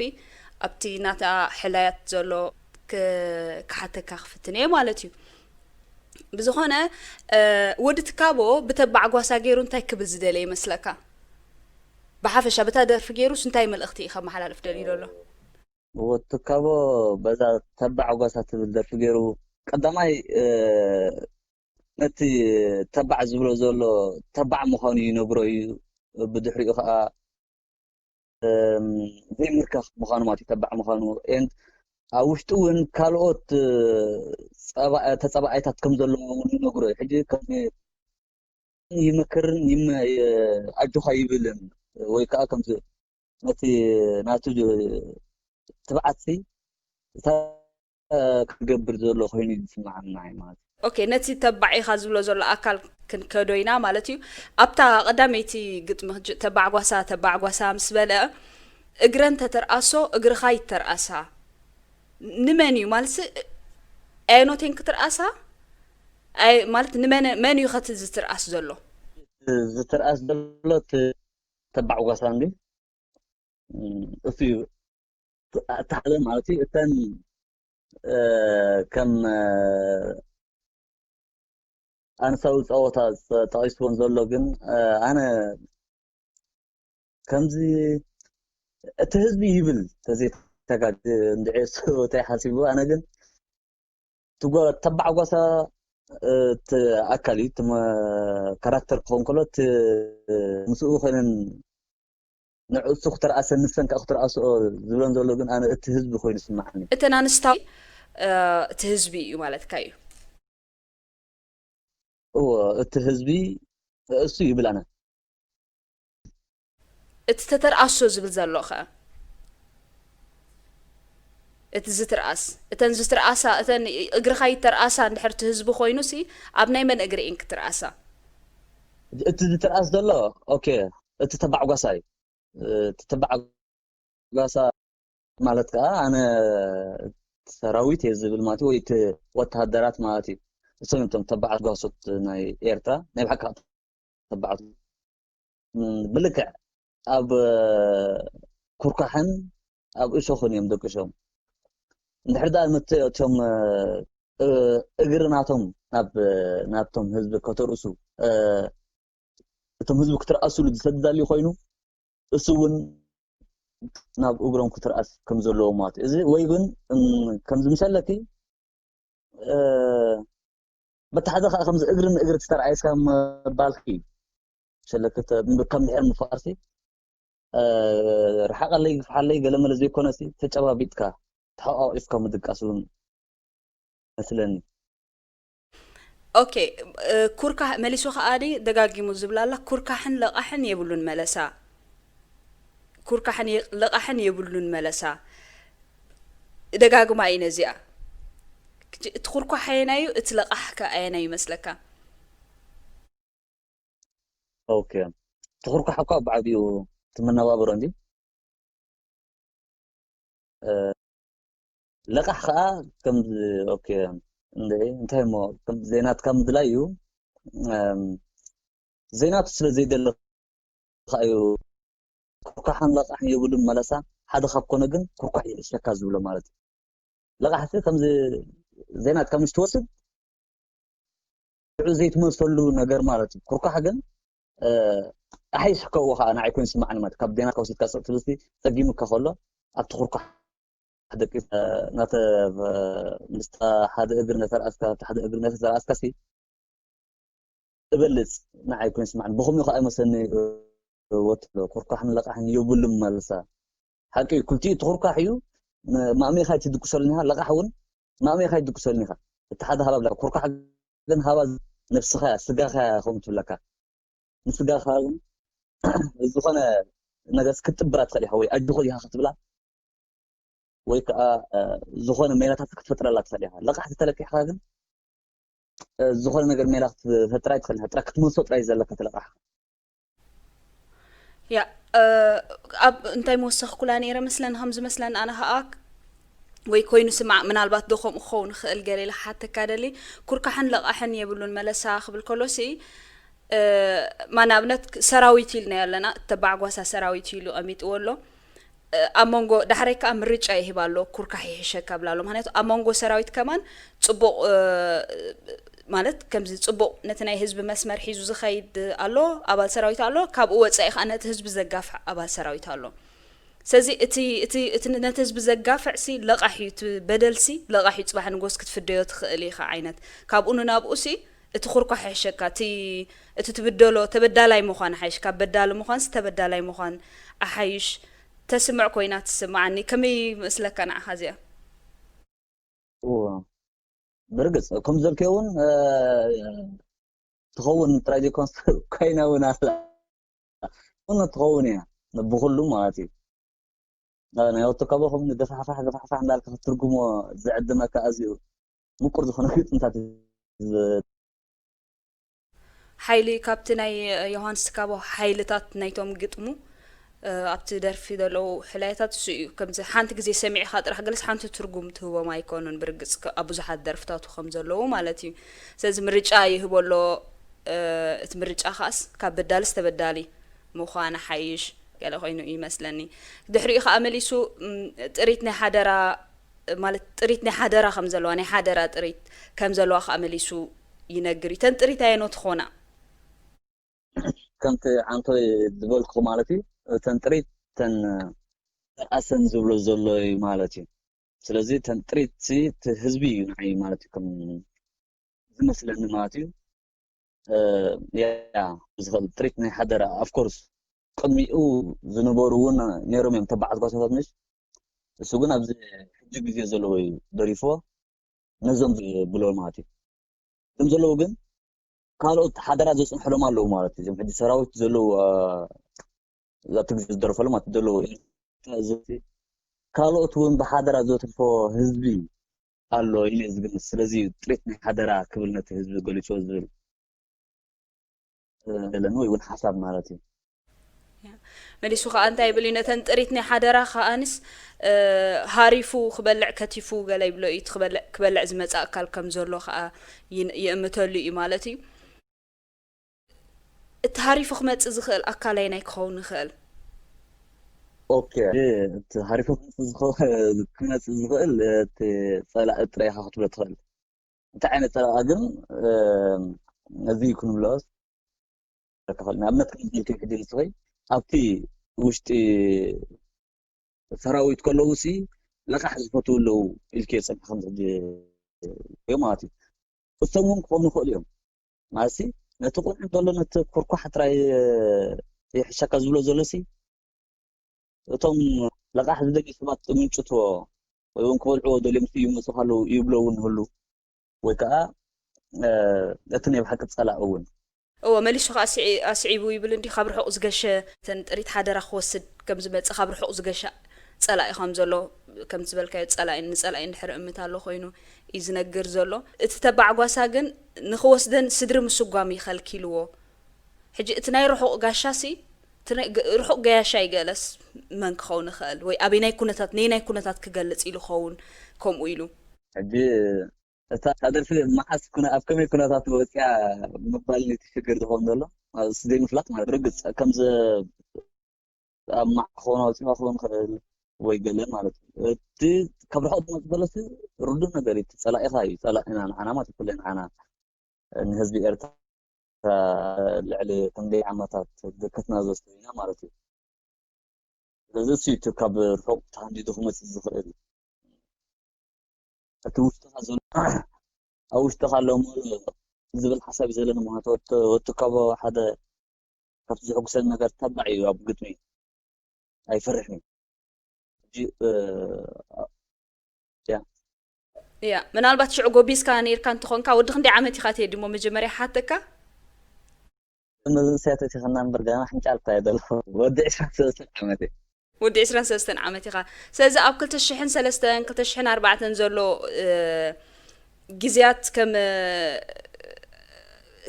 ኣብቲ ናታ ሕላያት ዘሎ ክ-፣ ክሓተካ ክፍትን እየ ማለት እዩ። ብዝኾነ፣ እ፣ ወዲ ትካቦ ብተባዕ ጓሳ ገይሩ እንታይ ክብል ዝደለ ይመስለካ? ብሓፈሻ በታ ደርፊ ገይሩስ እንታይ መልእኽቲ እዩ ከመሓላልፍ ደልዩ ዘሎ? ወትካቦ በዛ ተባዕ ጓሳ ትብል ደርፊ ገይሩ ቀዳማይ፣ እ፣ ነቲ ተባዕ ዝብሎ ዘሎ ተባዕ ምዃኑ ይነግሮ እዩ። ብድሕሪኡ ከዓ፣ እም፣ ዘይምርካኽ ምዃኑ ማለት እዩ፣ ተባዕ ምዃኑ። ኤንድ ኣብ ውሽጡ እውን ካልኦት፣ እ፣ ጸባ-፣ ተጸባኣይታት ከም ዘለዎ እውን ይነግሮ እዩ። ሕጂ ከምዚ ይመክርን ይመ-፣ የ-፣ ኣጆኻ ይብልን ወይ ከዓ ከምዚ ነቲ ናቱ ጅ-፣ ትብዓትሲ እታ ክገብር ዘሎ ኮይኑ እዩ ዝስምዓኒ ንዓይ ማለት እዩ። ኦኬ፣ ነቲ ተባዕ ኢኻ ዝብሎ ዘሎ ኣካል ክንከዶ ኢና ማለት እዩ። ኣብታ ቀዳመይቲ ግጥሚ ሕጂ ተባዕ ጓሳ፣ ተባዕ ጓሳ ምስ በለ እግረን ተተርኣሶ እግርኻ ይተርኣሳ። ንመን እዩ ማለት ኣየኖቴን ክትርኣሳ? ኣይ፣ ማለት ንመን፣ መን እዩ ከቲ ዝትርኣስ ዘሎ? ዝትርኣስ ዘሎ እቲ ተባዕ ጓሳ እንዲ፣ እም፣ እሱ እዩ። እቲ ሓደ ማለት እዩ። እተን፣ እ፣ ከም፣ እ፣ ኣንሳዊ ጸወታ ጠ-፣ ጠቒስዎን ዘሎ ግን፣ እ፣ ኣነ ከምዚ እቲ ህዝቢ ይብል ተዘይተጋግ እንድዒ እሱ እንታይ ሓሲቡ፣ ኣነ ግን እቲ ጓ-፣ ተባዕ ጓሳ፣ እ፣ እቲ ኣካል እዩ፣ እቲ መ-፣ ካራክተር ክኸውን ከሎ፣ እቲ ምስኡ ኮይነን ንዕኡ እሱ ክትርኣሰን ንሰን ከኣ ክትርኣስኦ ዝብለን ዘሎ ግን ኣነ እቲ ህዝቢ ኮይኑ ይስምዓኒ። እተን ኣንስታዊ፣ እ፣ እቲ ህዝቢ እዩ ማለትካ እዩ። እዎ፣ እቲ ህዝቢ እሱ ይብል ኣነ። እቲ ተተርኣሶ ዝብል ዘሎ ኸ? እቲ ዝትርኣስ፣ እተን ዝትርኣሳ፣ እተን እግርኻ ይተርኣሳ እንድሕር እቲ ህዝቢ ኮይኑሲ፣ ኣብ ናይ መን እግሪ እየን ክትርኣሳ? እቲ ዝትርኣስ ዘሎ፣ ኦኬ፣ እቲ ተባዕ ጓሳ እዩ። እቲ ተባዕ ጓሳ ማለት ከኣ ኣነ ሰራዊት እየ ዝብል ማለት እዩ፣ ወይ እቲ ወተሃደራት ማለት እዩ። እሶም እዮም እቶም ተባዓት ጓሶት ናይ ኤርትራ፣ ናይ ብሓቂ ተባዓት። እም፣ ብልክዕ ኣብ ኩርካሕን ኣብ እሾኽን እዮም ደቂሶም። እንድሕር ደኣ መተ-፣ እቶም፣ እ፣ እግሪ ናቶም ናብ፣ ናብቶም ህዝቢ ከተርእሱ፣ እ፣ እቶም ህዝቢ ክትርኣስሉ ዝሰድዳሉ ኮይኑ፣ እሱ እውን ናብ እግሮም ክትርኣስ ከም ዘለዎ ማለት እዩ። እዚ ወይ እውን፣ እም፣ ከምዚ ምሰለኪ፣ እ፣ በቲ ሓደ ከዓ ከምዚ እግሪ ንእግሪ ተተረኣየስካ ምባልኪ፣ ምሰለኪ ተ-፣ ከም ድሕር ምፍቃርሲ፣ እ፣ ርሓቐለይ፣ ግፍሓለይ፣ ገለመለ ዘይኮነሲ፣ ተጨባቢጥካ፣ ተሓቋቒፍካ ምድቃስ እውን መስለኒ። ኦኬ፣ እ፣ ኩርካሕ መሊሱ ከኣ ደጋጊሙ ዝብላ ኣላ፣ ኩርካሕን ለቓሕን የብሉን መለሳ። ኩርካሕን የ-፣ ለቓሕን የብሉን መለሳ። ደጋግማ እዩ ነዚኣ። እቲ ኩርኳሕ ኣየናዩ፣ እቲ ለቓሕ ከ ኣየናዩ ይመስለካ? ኦኬ። እቲ ኩርኳሕ እኳ ብዓቢኡ እቲ መነባብሮ እንዲ። እ፣ ለቓሕ ኸኣ ከም፣ ኦኬ፣ እንደ፣ እንታይ እሞ፣ ከም ዜናትካ ምድላይ እዩ። እም፣ ዜናቱ ስለ ዘይደለ ኸኣ እዩ። ኩርኳሕን ለቓሕን የብሉን መለሳ፣ ሓደ ካብ ኮነ ግን ኩርኳሕ ይሕሸካ ዝብሎ ማለት እዩ። ለቓሕሲ ከምዚ ዜናትካ ምስ ትወስድ፣ ሽዑ ዘይትመልሰሉ ነገር ማለት እዩ። ኩርኳሕ ግን፣ እ፣ ኣሓይሽ ከእዎ ኸዓ ንዓይ ኮይኑ ይስምዓኒ ማለት እዩ። ካብ ዜናትካ ወሲድካ ስቕ ትብልሲ ጸጊሙካ ከሎ፣ ኣብቲ ኩርኳሕ ደቂስ፣ እ፣ ናተ-፣ እ፣ ምስታ ሓደ እግሪ ነተርኣስካ፣ ኣብቲ ሓደ እግሪ ነተርኣስካሲ፣ እበልጽ ንዓይ ኮይኑ ይስምዓኒ። ብኸምኡ ኸዓ ይመስለኒ፣ እ፣ ወትሎ፣ ኩርኳሕን ለቓሕን የብሉን መልሳ። ሓቂ እዩ፣ ክልቲኡ እቲ ኩርኳሕ እዩ፣ ም-፣ ማእሜኻ ኣይትድቅሰሉን ኢኻ፣ ለቓሕ እውን ማእሜኻ ኣይትድቅሰሉን ኢኻ። እቲ ሓደ ሃባ ብላ-፣ ኩርኳሕ ግን ሃባ ነብስኻ እያ፣ ስጋኻ እያ ከምኡ ትብለካ። ንስጋኻ እውን ዝኾነ ነገር ክትጥብራ ትኽእል ኢኻ፣ ወይ ኣጆኹ ኢኻ ክትብላ፣ ወይ ከዓ፣ እ፣ ዝኾነ ሜላታት ክትፈጥረላ ትኽእል ኢኻ። ለቓሕ ተተለቂሕካ ግን፣ እ፣ ዝኾነ ነገር ሜላ ክትፈጥር ኣይትኽእልን ኢኻ። ጥራይ ክትመልሶ ጥራይ እዩ ዘለካ እቲ ለቓሕ። ያ፣ እ፣ ኣብ እንታይ ምወሰኽኩላ ነይረ መስለኒ፣ ከም ዝመስለኒ ኣነ ኸኣ፣ ወይ ኮይኑ ስማዕ፣ ምናልባት ዶ ከምኡ ክኸውን ይኽእል ገለ ኢለ ክሓተካ ደሊ፣ ኩርካሕን ለቓሕን የብሉን መለሳ ክብል ከሎሲ፣ እ፣ ማ ንኣብነት ሰራዊት ኢልናዮ ኣለና፣ እተባዕጓሳ ሰራዊት ኢሉ ኣሚጥዎ ኣሎ። እ፣ ኣብ መንጎ፣ ዳሕረይ ከኣ ምርጫ ይህብ ኣሎ፣ ኩርካሕ ይሕሸካ ብላ ኣሎ። ምኽንያቱ ኣብ መንጎ ሰራዊት ከማን ጽቡቕ፣ እ፣ ማለት ከምዚ ጽቡቕ ነቲ ናይ ህዝቢ መስመር ሒዙ ዝኸይድ ኣሎ፣ ኣባል ሰራዊት ኣሎ፣ ካብኡ ወጻኢ ከኣ ነቲ ህዝቢ ዘጋፍዕ ኣባል ሰራዊት ኣሎ። ስለዚ እቲ፣ እቲ፣ እቲ ነቲ ህዝቢ ዘጋፍዕሲ ለቓሕ እዩ፣ እቲ በደልሲ ለቓሕ እዩ፣ ጽባሕ ንጎስ ክትፍደዮ ትኽእል ኢኻ ዓይነት። ካብኡ ንናብኡሲ እቲ ኩርኳሕ ይሕሸካ፣ እቲ፣ እቲ ትብደሎ ተበዳላይ ምዃን ኣሓይሽ፣ ካብ በዳሊ ምዃንሲ ተበዳላይ ምዃን ኣሓይሽ ተስምዕ ኮይና ትስምዓኒ። ከመይ ይመስለካ ንዓኻ እዚኣ? እዎ፣ ብርግጽ፣ ከም ዘልክዮ እውን፣ እ፣ ትኸውን ጥራይ ዘይኮንስ ኮይና እውን ኣላ። እውን ትኸውን እያ፣ ብኹሉ ማለት እዩ። እ፣ ናይ ኦቶካቦ ከምኡ ገፋሕፋሕ፣ ገፋሕፋሕ እንዳልካ ክትትርጉሞ ዝዕድመካ ኣዝዩ ምቁር ዝኾነ ግጥምታት እዩ ዝ-፣ ሓይሊ ካብቲ ናይ ዮሃንስ ትካቦ ሓይልታት ናይቶም ግጥሙ፣ እ፣ ኣብቲ ደርፊ ዘለዉ ሕላይታት እሱ እዩ። ከምዚ ሓንቲ ግዜ ሰሚዕኻ ጥራሕ ገለስ ሓንቲ ትርጉም ትህቦም ኣይኮኑን። ብርግጽ ከ-፣ ኣብ ብዙሓት ደርፍታቱ ከም ዘለዉ ማለት እዩ። ስለዚ ምርጫ ይህቦ ኣሎ፣ እ፣ እቲ ምርጫ ከኣስ ካብ በዳልስ ተበዳሊ ምዃን ሓይሽ ገለ ኮይኑ እዩ ይመስለኒ። ድሕሪኡ ከኣ መሊሱ፣ ም፣ ጥሪት ናይ ሓደራ፣ ማለት ጥሪት ናይ ሓደራ ከም ዘለዋ፣ ናይ ሓደራ ጥሪት ከም ዘለዋ ከኣ መሊሱ ይነግር እዩ። እተን ጥሪት ኣየኖት ኾና? ከምቲ ዓንቶይ ዝበልኩ ማለት እዩ፣ እተን ጥሪት እተን ኣሰን ዝብሎ ዘሎ እዩ ማለት እዩ። ስለዚ እተን ጥሪት ሲ እቲ ህዝቢ እዩ ንዓይ ማለት እዩ ከም ዝመስለኒ ማለት እዩ። እ፣ ያ ዝኽእል ጥሪት ናይ ሓደራ፣ of course፣ ቅድሚኡ ዝነበሩ እውን ነይሮም እዮም ተባዓት ጓሳታት ምሽ። እሱ ግን ኣብዚ ሕጂ ግዜ ዘለዎ እዩ ደሪፍዎ፣ ነዞም ዝብሎ ማለት እዩ። እዞም ዘለዉ ግን ካልኦት ሓደራ ዘጽንሕሎም ኣለዉ ማለት እዩ። እዞም ሕጂ ሰራዊት ዘለዉ፣ እ፣ ኣብቲ ግዜ ዝደረፈሉ ማለት ዘለዉ፣ ካልኦት እውን ብሓደራ ዘትርፎ ህዝቢ ኣሎ ኢለ ዝግምት። ስለዚ ጥሪት ናይ ሓደራ ክብል ነቲ ህዝቢ ገሊጾ ዝብል ዘለኒ ወይ እውን ሓሳብ ማለት እዩ። መሊሱ ከኣ እንታይ ይብል እዩ? ነተን ጥሪት ናይ ሓደራ ከኣንስ፣ እ፣ ሃሪፉ ክበልዕ ከቲፉ ገለ ይብሎ እዩ። እቲ ክበልዕ፣ ክበልዕ ዝመጽእ ኣካል ከም ዘሎ ከኣ ይን-፣ ይእምተሉ እዩ ማለት እዩ። እቲ ሃሪፉ ክመጽእ ዝኽእል ኣካል ኣየናይ ክኸውን ይኽእል? ኦኬ፣ እቲ ሃሪፉ ክመጽእ ዝኽእል፣ ክመጽእ ዝኽእል እቲ ጸላኢ ጥራይ ኢኻ ክትብሎ ትኽእል። እንታይ ዓይነት ጸላኢ ግን፣ እ፣ ነዚ ክንብሎስ ንኣብነት ከም ዝበልክዮ ሕጂ ንስኺ ኣብቲ ውሽጢ ሰራዊት ከለዉ ሲ ለቃሕ ዝፈትዉ ኣለዉ ኢልክዮ ጸኒሕኺ ሕጂ ማለት እዩ። እሶም እውን ክኾኑ ይኽእሉ እዮም። ማለት ሲ ነቲ ቁኑዕ ዘሎ ነቲ ኩርኳሕ ጥራይ ይሕሸካ ዝብሎ ዘሎ ሲ እቶም ለቃሕ ዝደልዩ ሰባት ምንጭትዎ ወይ እውን ክበልዕዎ ደልዮም ሲ ይመጹ ከለዉ ይብሎ እውን ይህሉ። ወይ ከዓ፣ እ፣ እቲ ናይ ብሓቂ ጸላኢ እውን። እወ፣ መሊሱ ከኣ ኣስዒ-፣ ኣስዒቡ ይብል እንዲ፣ ካብ ርሑቕ ዝገሸ፣ እተን ጥሪት ሓደራ ክወስድ ከም ዝመጽእ፣ ካብ ርሑቕ ዝገሸ ጸላኢ ከም ዘሎ፣ ከም ዝበልካዮ ጸላኢ ንጸላኢ እንድሕር እምት ኣሎ ኮይኑ እዩ ዝነግር ዘሎ። እቲ ተባዕጓሳ ግን ንኽወስደን ስድሪ ምስጓም ይኸልኪልዎ። ሕጂ እቲ ናይ ርሑቕ ጋሻሲ፣ እቲ ናይ ግ-፣ ርሑቕ ገያሻይ ገለስ መን ክኸውን ይኽእል? ወይ ኣበይ ናይ ኩነታት፣ ነይ ናይ ኩነታት ክገልጽ ኢሉ ክኸውን ከምኡ ኢሉ? ሕጂ እታ፣ እታ ደርፊ መዓስ ኩነ-፣ ኣብ ከመይ ኩነታት ወፂኣ ምባል ነቲ ሽግር ዝኸውን ዘሎ፣ ማለት ዘይምፍላጥ ማለት ርግፅ ከም ዘ-፣ ኣብ ማዕ ክኸውን ኣውፂዋ ክኸውን ይኽእል ወይ ገለ ማለት እዩ። እቲ ካብ ርሑቕ ዝመፅእ ዘሎ ሲ ርዱእ ነገር እዩ። እቲ ፀላኢኻ እዩ። ፀላኢና ንዓና ማለት እዩ። ኩለን ንዓና ንህዝቢ ኤርትራ ልዕሊ ክንደይ ዓመታት ዘከትና ዘስተዩና ማለት እዩ። ስለዚ እሱ እዩ እቲ ካብ ርሑቕ ተሃንዲዱ ክመፅእ ዝኽእል። እቲ ውሽጥኻ ዘሎ፣ ኣብ ውሽጥኻ ኣሎ እሞ ዝብል ሓሳብ እዩ ዘለኒ። ምኽንያቱ ወዲ፣ ወዲ ካቦ ሓደ ካብቲ ዘሐጉሰኒ ነገር ተባዕ እዩ ኣብ ግጥሚ። ኣይፈርሕን እዩ። ሕጂ፣ እ፣ ያ። ያ፣ ምናልባት ሽዑ ጎቢዝካ ነይርካ እንተኾንካ፣ ወዲ ክንደይ ዓመት ኢኻ ቴዲ? እሞ መጀመርያ ሓተካ። መዘንሰያ ተቲኽና እምበር ገና ሕንጫልታ እየ ዘለኹ። ወዲ ዕስራን ሰለስተን ዓመት እየ። ወዲ ዕስራን ሰለስተን ዓመት ኢኻ። ስለዚ ኣብ ክልተ ሽሕን ሰለስተን፣ ክልተ ሽሕን ኣርባዕተን ዘሎ፣ እ፣ ግዜያት ከም፣ እ፣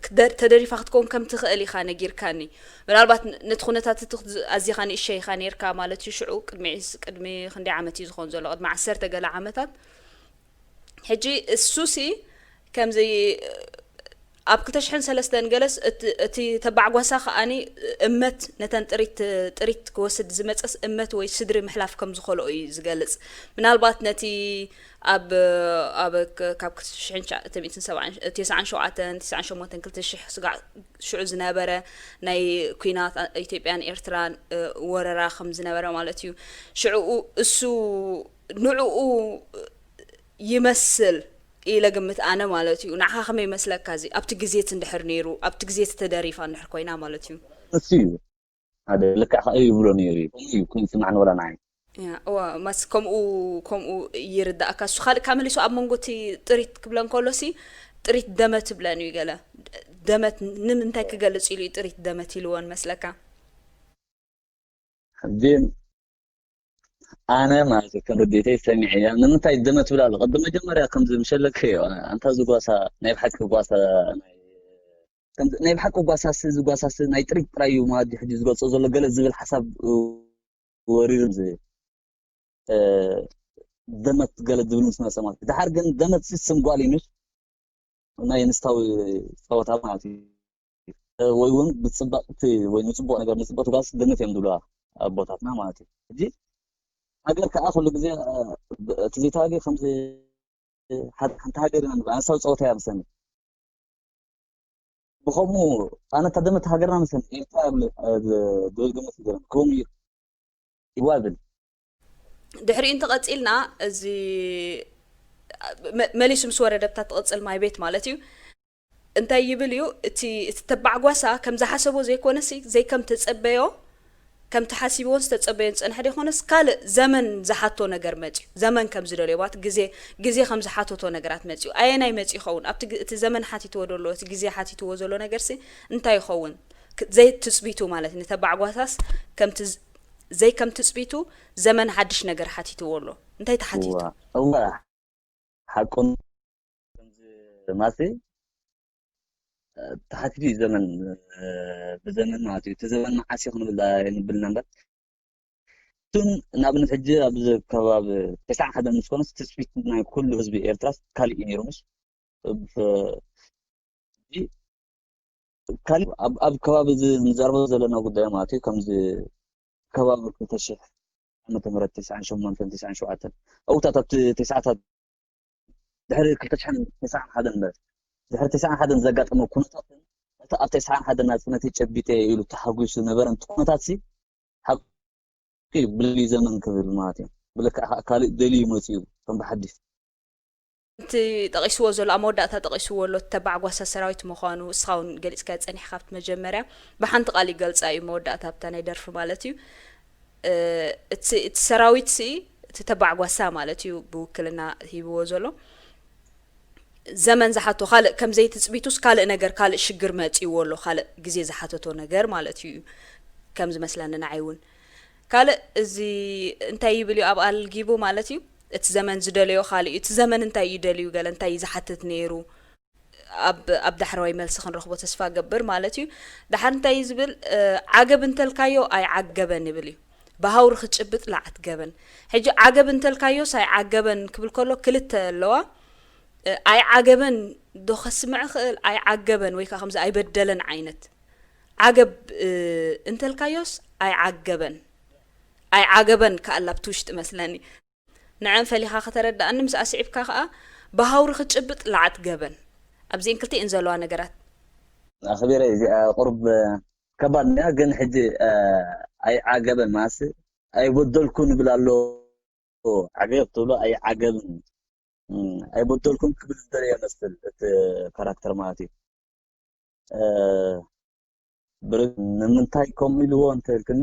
ክደ-፣ ተደሪፋ ክትከውን ከም ትኽእል ኢኻ ነጊርካኒ። ምናልባት ን-፣ ነቲ ኩነታት እቲ ክት-፣ ኣዚኻ ንእሸ ኢኻ ነይርካ ማለት እዩ። ሽዑ ቅድሚ ዒስ-፣ ቅድሚ ክንደይ ዓመት እዩ ዝኾን ዘሎ? ቅድሚ ዓሰርተ ገለ ዓመታት። ሕጂ እሱሲ ከምዚ ኣብ ክልተ ሽሕን ሰለስተን ገለስ እቲ፣ እቲ ተባዕጓሳ ከኣኒ እመት ነተን ጥሪት፣ ጥሪት ክወስድ ዝመጸስ እመት ወይ ስድሪ ምሕላፍ ከም ዝኸልኦ እዩ ዝገልጽ። ምናልባት ነቲ ኣብ፣ ኣብ ክ-፣ ካብ ክልተ ሽሕን ትሽዓተ ሚእትን ሰብዓን፣ ተስዓን ሸውዓተን፣ ተስዓን ሸሞንተን፣ ክልተ ሽሕ ስጋዕ ሽዑ ዝነበረ ናይ ኲናት ኢትዮጵያን ኤርትራን፣ እ፣ ወረራ ከም ዝነበረ ማለት እዩ። ሽዑኡ እሱ ንዕኡ ይመስል ኢለ ግምት ኣነ ማለት እዩ። ንዓኻ ከመይ ይመስለካ እዚ? ኣብቲ ግዜ እቲ እንድሕር ነይሩ፣ ኣብቲ ግዜ እቲ ተደሪፋ እንድሕር ኮይና ማለት እዩ። እሱ እዩ። ሓደ ልክዕ ከኣ ይብሎ ነይሩ እዩ። ከምኡ እዩ ኮይኑ ይስምዓኒ ወላ ንዓይ። ያ፣ እዋ፣ ማስ ከምኡ፣ ከምኡ ይርዳእካ። እሱ ካልእ ካብ መሊሱ ኣብ መንጎ እቲ ጥሪት ክብለን ከሎሲ፣ ጥሪት ደመ ትብለን እዩ ገለ። ደመት ንምንታይ ክገልጽ ኢሉ እዩ ጥሪት ደመት ኢልወን መስለካ? ሕጂ ኣነ ማለት እዩ፣ ከም ርድኢተይ ሰሚዐያ። ንምንታይ ደመ ትብል ኣሎ? ቅድም መጀመርያ ከምዚ ምሸለከዮ፣ ኣንታ እዚ ጓሳ ናይ ብሓቂ ጓሳ ናይ፣ ከምዚ ናይ ብሓቂ ጓሳሲ፣ እዚ ጓሳሲ ናይ ጥሪት ጥራይ እዩ ማለት ድዩ ሕጂ ዝገልጾ ዘሎ ገለ ዝብል ሓሳብ ወሪሩ፣ እ፣ ደመት ገለ ዝብል ምስ መጸ ማለት እዩ። ድሓር ግን ደመት ሲ ስም ጓል እዩ፣ ምሽ? ናይ ኣንስታዊ ጸወታ ማለት እዩ። ወይ እውን ብፅባቕቲ ወይ ንፅቡቕ ነገር ንፅቡቕ ትጓዝ ገነት እዮም ዝብሉ ኣቦታትና ማለት እዩ። ሕጂ ሃገር ከዓ ኩሉ ግዜ እቲ ዘይተዋጊ ከምዚ ሓንቲ ሃገር ኢና ንብል ኣንሳብ ፀወታ እያ መሰለኒ። ብኸምኡ ኣነ ተደመት ሃገርና መሰለኒ ኤርትራ ዝብል ግምት ይገርም ክህቡ ይዋብል። ድሕሪኡ እንተቐፂልና እዚ መሊሱ ምስ ወረደ ብታ ትቕፅል ማይ ቤት ማለት እዩ። እንታይ ይብል እዩ እቲ እቲ ተባዕጓሳ ከም ዝሓሰቦ ዘይኮነሲ ዘይከም ተጸበዮ ከምቲ ሓሲብዎን ዝተጸበዮን ዝጸንሐ ደይኮነስ ካልእ ዘመን ዝሓቶ ነገር መጽዩ ዘመን ከም ዝደልዮ ባት ግዜ ግዜ ከም ዝሓተቶ ነገራት መጽዩ ኣየናይ መጽዩ ይኸውን ኣብቲ ግ- እቲ ዘመን ሓቲትዎ ደሎ እቲ ግዜ ሓቲትዎ ዘሎ ነገርሲ እንታይ ይኸውን ክ- ዘይትጽቢቱ ማለት ንተባዕጓሳስ ከምቲ ዝ- ዘይከም ትጽቢቱ ዘመን ሓድሽ ነገር ሓቲትዎ ኣሎ እንታይ ተሓቲቱ እዋ እዋ ሓቁን ከምዚ ማሲ ተሓቲቱ እዩ ዘመን ብዘመን ማለት እዩ እቲ ዘመን መዓስ እዩ ክንብል የንብልና እምበር እቱን ንኣብነት ሕጂ ኣብዚ ከባቢ ተስዓ ሓደን ምስ ኮነስ ትፅቢት ናይ ኩሉ ህዝቢ ኤርትራ ካሊእ እዩ ነይሩ ምስ ካልእ ኣብ ከባቢ እዚ ንዛረቦ ዘለና ጉዳይ ማለት እዩ ከምዚ ከባቢ ክልተ ሽሕ ዓመተ ምህረት ተስዓን ሸሞንተን ተስዓን ሸውዓተን ኣብታት ኣብቲ ተስዓታት ድሕሪ ክልተ ሽሕን ተስዓን ሓደን ድሕሪ ተስዓን ሓደን ዘጋጠመ ኩነታትን እቲ ኣብ ተስዓን ሓደን ናፅነተይ ጨቢጠ ኢሉ ተሓጒሱ ዝነበረ ኩነታት ሲ ሓቂ ብልዩ ዘመን ክብል ማለት እዩ ብልክዕ ከዓ ካልእ ደልዩ መፅኡ ከም ብሓዲስ እቲ ጠቒስዎ ዘሎ ኣብ መወዳእታ ጠቒስዎ ኣሎ ተባዕጓሳ ሰራዊት ምዃኑ እስኻ እውን ገሊፅካ ፀኒሕካ ኣብቲ መጀመርያ ብሓንቲ ቃል ይገልፃ እዩ መወዳእታ ኣብታ ናይ ደርፊ ማለት እዩ እቲ ሰራዊት ሲ እቲ ተባዕጓሳ ማለት እዩ ብውክልና ሂብዎ ዘሎ ዘመን ዝሓቶ ካልእ ከም ዘይትፅቢቱስ ካልእ ነገር ካልእ ሽግር መፂእዎ ኣሎ ካልእ ግዜ ዝሓተቶ ነገር ማለት እዩ ከም ዝመስለኒ ንዓይ እውን ካልእ እዚ እንታይ ይብል እዩ ኣብ ኣልጊቡ ማለት እዩ እቲ ዘመን ዝደለዮ ካልእ እዩ እቲ ዘመን እንታይ እዩ ደልዩ ገለ እንታይ እዩ ዝሓትት ነይሩ ኣብ ኣብ ዳሕረዋይ መልሲ ክንረኽቦ ተስፋ ገብር ማለት እዩ። ዳሓር እንታይ እዩ ዝብል ዓገብ እንተልካዮ ኣይዓገበን ይብል እዩ። ብሃውሪ ክጭብጥ ላዓት ገበን። ሕጂ ዓገብ እንተልካዮስ ኣይዓገበን ክብል ከሎ ክልተ ኣለዋ። ኣይዓገበን ዶ ከስምዕ ክእል ኣይዓገበን ወይ ከዓ ከምዚ ኣይበደለን ዓይነት። ዓገብ እንተልካዮስ ኣይዓገበን። ኣይዓገበን ከኣላ ኣብቲ ውሽጢ መስለኒ። ንዐን ፈሊኻ ከተረድኣኒ ምስ ኣስዒብካ ኸኣ ብሃውሪ ክትጭብጥ ለዓት ገበን ኣብዚኤን ክልቲኤን ዘለዋ ነገራት ኣኽቢረ እዚኣ ቁሩብ ከባድ እያ ግን ሕጂ ኣይዓገበን ማስ ኣይበደልኩ ንብል ኣሎ ዓገብ ትብሎ ኣይዓገብን ኣይበደልኩም ክብል ዝደለ ይመስል እቲ ካራክተር ማለት እዩ ብርግ ንምንታይ ከምኡ ኢልዎ እንተልክኒ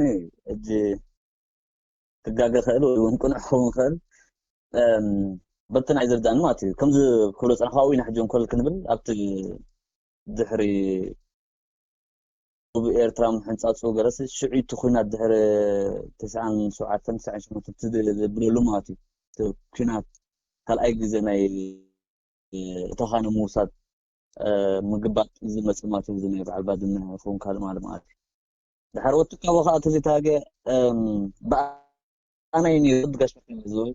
እጂ ክጋገ ክእል ወይ እውን ቅኑዕ ክኸውን ክእል በቲ ናይ ዝርዳእኒ ማለት እዩ ከምዚ ክብሎ ፀናሕካ ኣብኡ ኢና ሕጂ እንኮል ክንብል ኣብቲ ድሕሪ ብ ኤርትራ ምሕንፃፁ ገረሲ ሽዑ እቲ ኩናት ድሕሪ ተስዓን ሸውዓተን ተስዓን ሸሞንተን ዘብለሉ ማለት እዩ ኩናት ካልኣይ ግዜ ናይ እተኻ ንምውሳድ ምግባጥ ዝመፅእ ማለት እዩ ናይ በዓል ባድመ ይኸውን ካልእ ማለት ማለት እዩ ድሓር ወትካቦ ከዓ ተዘይተሃገ ብኣና እዩ ነይሩ ድጋሽ ዝብል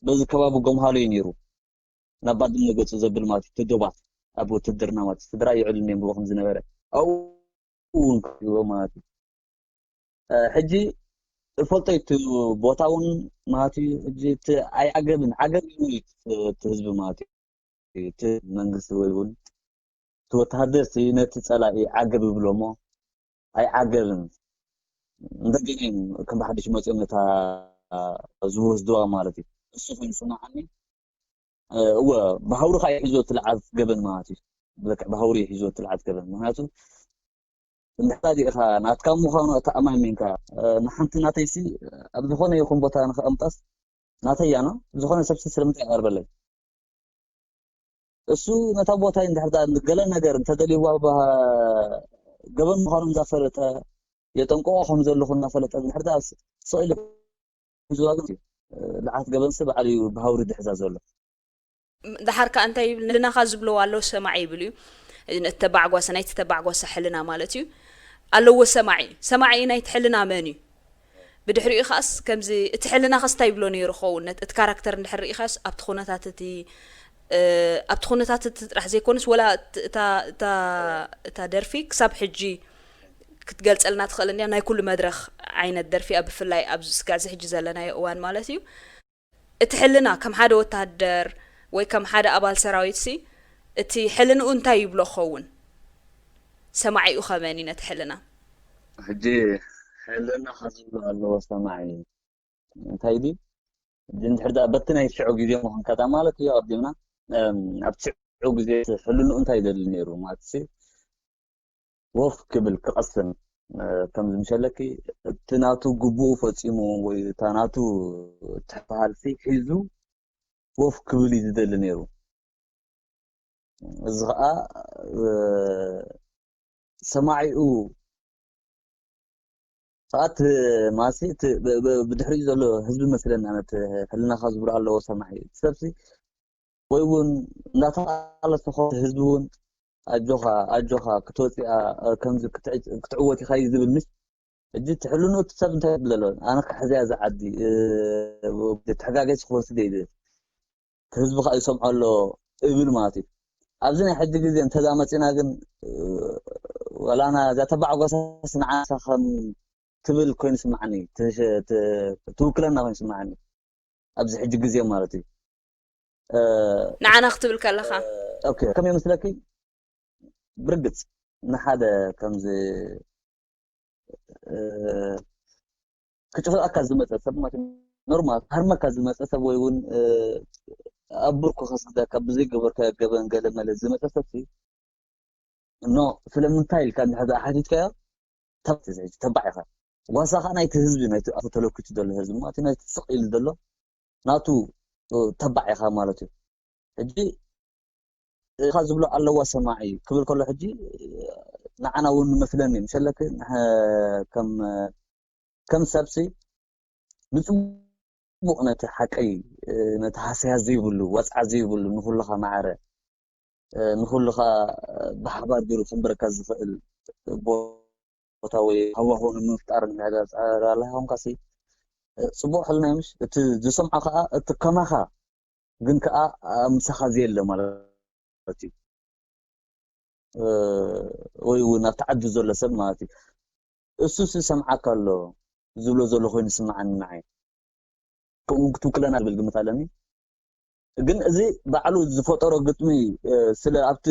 በዚ ከባቢ ጎምሃሎ እዩ ነይሩ ናብ ባድመ ገፁ ዘብል ማለት እዩ ዶባት ኣብ ውትድርና ማለት ስድራ ይዕሉ ነይሩ ከም ዝነበረ ኣብኡ እውን ክህልዎ ማለት እዩ ሕጂ እፈልጦ እቲ ቦታ እውን ማለት እዩ ሕጂ እቲ ኣይዓገብን ዓገብ እዩ እቲ ህዝቢ ማለት እዩ እቲ መንግስቲ ወይ እውን እቲ ወተሃደር ነቲ ፀላኢ ዓገብ ይብሎ እሞ ኣይዓገብን እንደገና ከም ብሓድሽ መፅኦም ነታ ዝወስድዋ ማለት እዩ እሱ ኮይኑ ስማዓኒ እወ ብሃውሪ ከዓ ይሕዞ እቲ ለዓት ገበን ማለት እዩ ብልክዕ ብሃውሪ ይሕዞ እቲ ለዓት ገበን ምክንያቱ እንድሕር ዲኢኻ ናትካ ምዃኑ ተኣማሚንካ ንሓንቲ ናተይሲ ኣብ ዝኾነ ይኹን ቦታ ንኸቐምጣስ ናተይ እያ ነው ዝኾነ ሰብሲ ስለምንታይ ይቐርበለይ እሱ ነታ ቦታ እንድሕር ገለ ነገር እንተደልይዋ ገበን ምዃኑ እንዳፈለጠ የጠንቀቆ ከም ዘለኹ እናፈለጠ እንድሕር ስቕ ኢሉ ሒዝዋ ግን ለዓት ገበንሲ ባዕሉ እዩ ብሃውሪ ድሕዛ ዘሎ ድሓር ከዓ እንታይ ይብል ንልናኻ ዝብለዎ ኣለዎ ሰማዒ ይብል እዩ እተባዕጓሰ ናይቲ ተባዕጓሰ ሕልና ማለት እዩ ኣለዎ ሰማዒ ሰማዒ ናይቲ ሕልና መን እዩ ብድሕሪኡ ከዓስ ከምዚ እቲ ሕልና ከስታ ይብሎ ነይሩ ኸውን እቲ ካራክተር እንድሕር ርኢኻስ ኣብቲ ኩነታት እቲ ኣብቲ ኩነታት እቲ ጥራሕ ዘይኮነስ፣ ወላ እታ ደርፊ ክሳብ ሕጂ ክትገልጸልና ትኽእል እንድያ? ናይ ኩሉ መድረኽ ዓይነት ደርፊ እያ፣ ብፍላይ ኣብዚ ስጋዕ እዚ ሕጂ ዘለናዮ እዋን ማለት እዩ። እቲ ሕልና ከም ሓደ ወታደር ወይ ከም ሓደ ኣባል ሰራዊትሲ፣ እቲ ሕልንኡ እንታይ ይብሎ ክኸውን? ሰማዒኡ ኸመን እዩ ነቲ ሕልና? ሕጂ ሕልና ከዝብሎ ኣለዎ ሰማዒ እንታይ ድዩ? እንድሕር ደኣ በቲ ናይ ሽዑ ግዜ ምዃንካ ደኣ ማለት እዩ ኣቐዲምና። ኣብቲ ሽዑ ግዜ ሕልንኡ እንታይ ይደሊ ነይሩ ማለት ሲ ወፍ ክብል ክቐስን ከም ዝምሸለኪ፣ እቲ ናቱ ግቡኡ ፈጺሙ ወይ እታ ናቱ ትሕባሃልሲ ሒዙ ወፍ ክብል እዩ ዝደሊ ነይሩ። እዚ ኸዓ ሰማዒኡ ሰዓት ማሲ ብድሕሪኡ ዘሎ ህዝቢ መስለኒ ኣነ ሕልናኻ ዝብሎ ኣለዎ ሰማዒ እቲ ሰብሲ ወይ እውን እንዳተቓለሰ ኾ ህዝቢ እውን ኣጆኻ ኣጆኻ ክትወፅኣ ከምዚ ክትዕወት ኢኻ እዩ ዝብል ምስ እጂ ትሕልኑ እቲ ሰብ እንታይ ይብል ኣሎ ኣነ ክሕዝያ ዝዓዲ ተሕጋገዝ ክኾን ስደ ይብል ህዝቢ ከዓ ይሰምዖ ኣሎ እብል ማለት እዩ ኣብዚ ናይ ሕጂ ግዜ እንተዛ መፂና ግን ወላና እዛ ተባዕጓሳስ ንዓሳ ከም ትብል ኮይኑ ስምዓኒ ትውክለና ኮይኑ ስምዓኒ ኣብዚ ሕጂ ግዜ ማለት እዩ ንዓና ክትብል ከለኻ ከመይ መስለኪ ብርግፅ ንሓደ ከምዚ ክጭፍልኣካ ዝመፀ ሰብ ማለት ኖርማል ሃርመካ ዝመፀ ሰብ ወይ እውን ኣብ ብርኩ ከስግደካ ብዘይገበርካ ገበን ገለ መለ ዝመፀ ሰብ ኖ ስለምንታይ ኢልካ እንድሕር ሓቲትካዮ ተባዕ ኢኻ ጓሳ ከዓ ናይቲ ህዝቢ ናይቲ ኣፉ ተለኪቱ ዘሎ ህዝቢ ማለት ናይቲ ስቕ ኢሉ ዘሎ ናቱ ተባዕ ኢኻ ማለት እዩ ሕጂ እኻ ዝብሎ ኣለዋ ሰማዒ ክብል ከሎ ሕጂ ንዓና እውን ንመስለኒ ምሸለክ ከም ከም ሰብሲ ንፅቡቕ ነቲ ሓቀይ ነቲ ሃሰያ ዘይብሉ ወፅዓ ዘይብሉ ንኩልኻ ማዕረ ንኩልኻ ብሓባር ገይሩ ክንበረካ ዝኽእል ቦታ ወይ ሃዋሁ ንምፍጣር እንድሕር ፃዕሪ ኣለካ ኮንካሲ ፅቡቕ ሕልና ምሽ እቲ ዝሰምዖ ከዓ እቲ ከማኻ ግን ከዓ ምሳኻ ዘየለ ማለት እዩ ወይ እውን ኣብቲ ዓዲ ዘሎ ሰብ ማለት እዩ እሱ ሲ ሰምዓካ ኣሎ ዝብሎ ዘሎ ኮይኑ ስምዓኒ ንዓይ ከምኡ ክትውክለና ዝብል ግምት ኣለኒ ግን እዚ ባዕሉ ዝፈጠሮ ግጥሚ ስለ ኣብቲ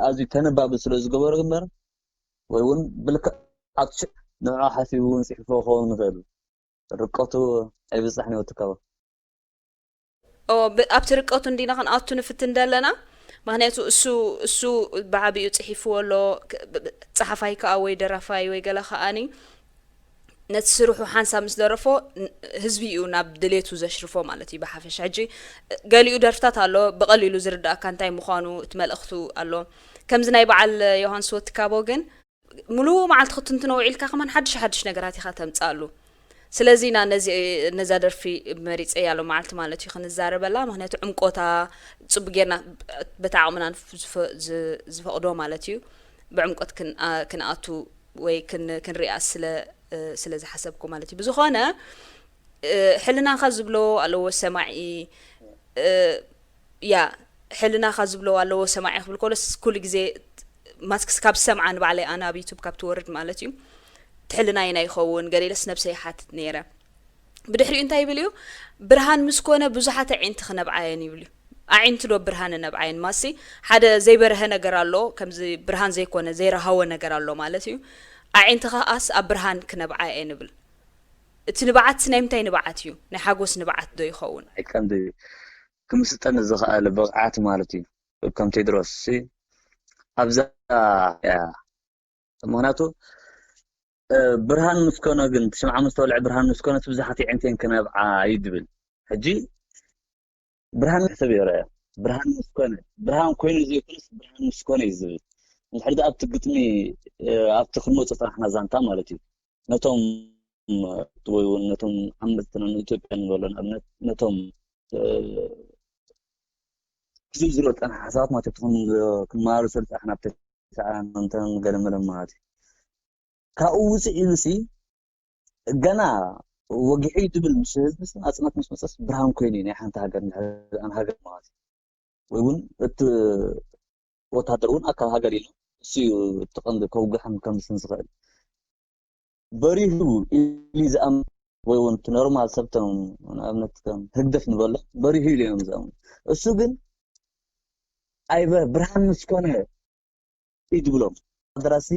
ኣዝዩ ተነባቢ ስለ ዝገበሮ ግንበር ወይ እውን ብልክዕ ኣብቲ ሽዕ ንዕኡ ሓሲቡ እውን ፅሒፎ ክኸውን ንኽእል ርቀቱ ኣይብፃሕን ይወትካዎ ኣብቲ ርቀቱ እንዲና ክንኣቱ ንፍትን ደለና ምክንያቱ እሱ እሱ ብዓቢኡ ፅሒፍዎ ኣሎ ፀሓፋይ ከዓ ወይ ደራፋይ ወይ ገለ ከዓኒ ነቲ ስርሑ ሓንሳብ ምስ ደረፎ ህዝቢ እዩ ናብ ድሌቱ ዘሽርፎ ማለት እዩ ብሓፈሻ ሕጂ ገሊኡ ደርፍታት ኣሎ ብቐሊሉ ዝርዳእካ እንታይ ምዃኑ እቲ መልእኽቱ ኣሎ ከምዚ ናይ በዓል ዮሃንስ ወትካቦ ግን ሙሉእ መዓልቲ ክትንትኖ ውዒልካ ከማን ሓድሽ ሓድሽ ነገራት ኢኻ ተምፅኣሉ ስለዚ ኢና ነዚ ነዛ ደርፊ መሪፀያ ሎ መዓልቲ ማለት እዩ ክንዛረበላ ምክንያቱ ዕምቆታ ፅቡ ጌርና በቲ ዓቕምና ዝፈቕዶ ማለት እዩ ብዕምቆት ክንኣቱ ወይ ክንሪኣ ስለ ስለ ዝሓሰብኩ ማለት እዩ ብዝኾነ ሕልናኻ ዝብሎ ኣለዎ ሰማዒ ያ ሕልናኻ ዝብሎ ኣለዎ ሰማዒ ክብል ከሎስ ኩሉ ግዜ ማስክስ ካብ ዝሰምዓ ንባዕለይ ኣነ ኣብ ዩቱብ ካብ ትወርድ ማለት እዩ ትሕልናይና ይኸውን ገሌለስ ነብሰይ ሓትት ነይረ ብድሕሪኡ እንታይ ይብል እዩ ብርሃን ምስ ኮነ ብዙሓት ኣዒንቲ ክነብዓ እየን ይብል እዩ ኣዒንቲ ዶ ብርሃን ነብዓ እየን ማሲ ሓደ ዘይበርሀ ነገር ኣሎ ከምዚ ብርሃን ዘይኮነ ዘይረሃወ ነገር ኣሎ ማለት እዩ ኣዒንቲ ከኣስ ኣብ ብርሃን ክነብዓ እየን ይብል እቲ ንብዓት ናይ ምንታይ ንብዓት እዩ ናይ ሓጎስ ንብዓት ዶ ይኸውን ቀንዲ ክምስጠኒ ዝኽኣለ ብቕዓት ማለት እዩ ከም ቴድሮስ ኣብዛ ምክንያቱ ብርሃን ምስ ኮነ ግን ሽምዓ ምስ ተወልዐ ብርሃን ምስ ኮነ እቲ ብዙሓት የዕንተን ክነብዓ እዩ ዝብል ሕጂ ብርሃን ሕሰብ ይረአ ብርሃን ምስ ኮነ ብርሃን ኮይኑ ዘይኮነስ ብርሃን ምስ ኮነ እዩ ዝብል እንድሕር ኣብቲ ግጥሚ ኣብቲ ክንወፅእ ጥራሕና ዛንታ ማለት እዩ ነቶም ወይ እውን ነቶም ዓመፅትና ንኢትዮጵያ ንበሎ ንኣብነት ነቶም ክዝርዝሮ ዝፀንሓ ሓሳባት ማለት ትኹን ክመሃሩ ሰብ ዝፀንሓ ናብ ተስዓን እንተን ገለመለ ማለት እዩ ካብኡ ውፅእ ኢሉሲ ገና ወጊሑ እዩ ዝብል ምስ ህዝቢ ናፅነት ምስ መፀስ ብርሃን ኮይኑ እዩ ናይ ሓንቲ ሃገር ንሕን ሃገር ማለት እዩ ወይ እውን እቲ ወታደር እውን ኣካል ሃገር ኢሉ እሱ እዩ እቲ ቀንዲ ከውግሕን ከምስን ዝኽእል። በሪሁ ኢሉ ዝኣምን ወይ እውን እቲ ኖርማል ሰብ፣ ንኣብነት ከም ህግደፍ ንበሎ፣ በሪሁ ኢሉ እዮም ዝኣምኑ። እሱ ግን ኣይበ ብርሃን ምስ ኮነ እዩ ዝብሎም። ደራሲ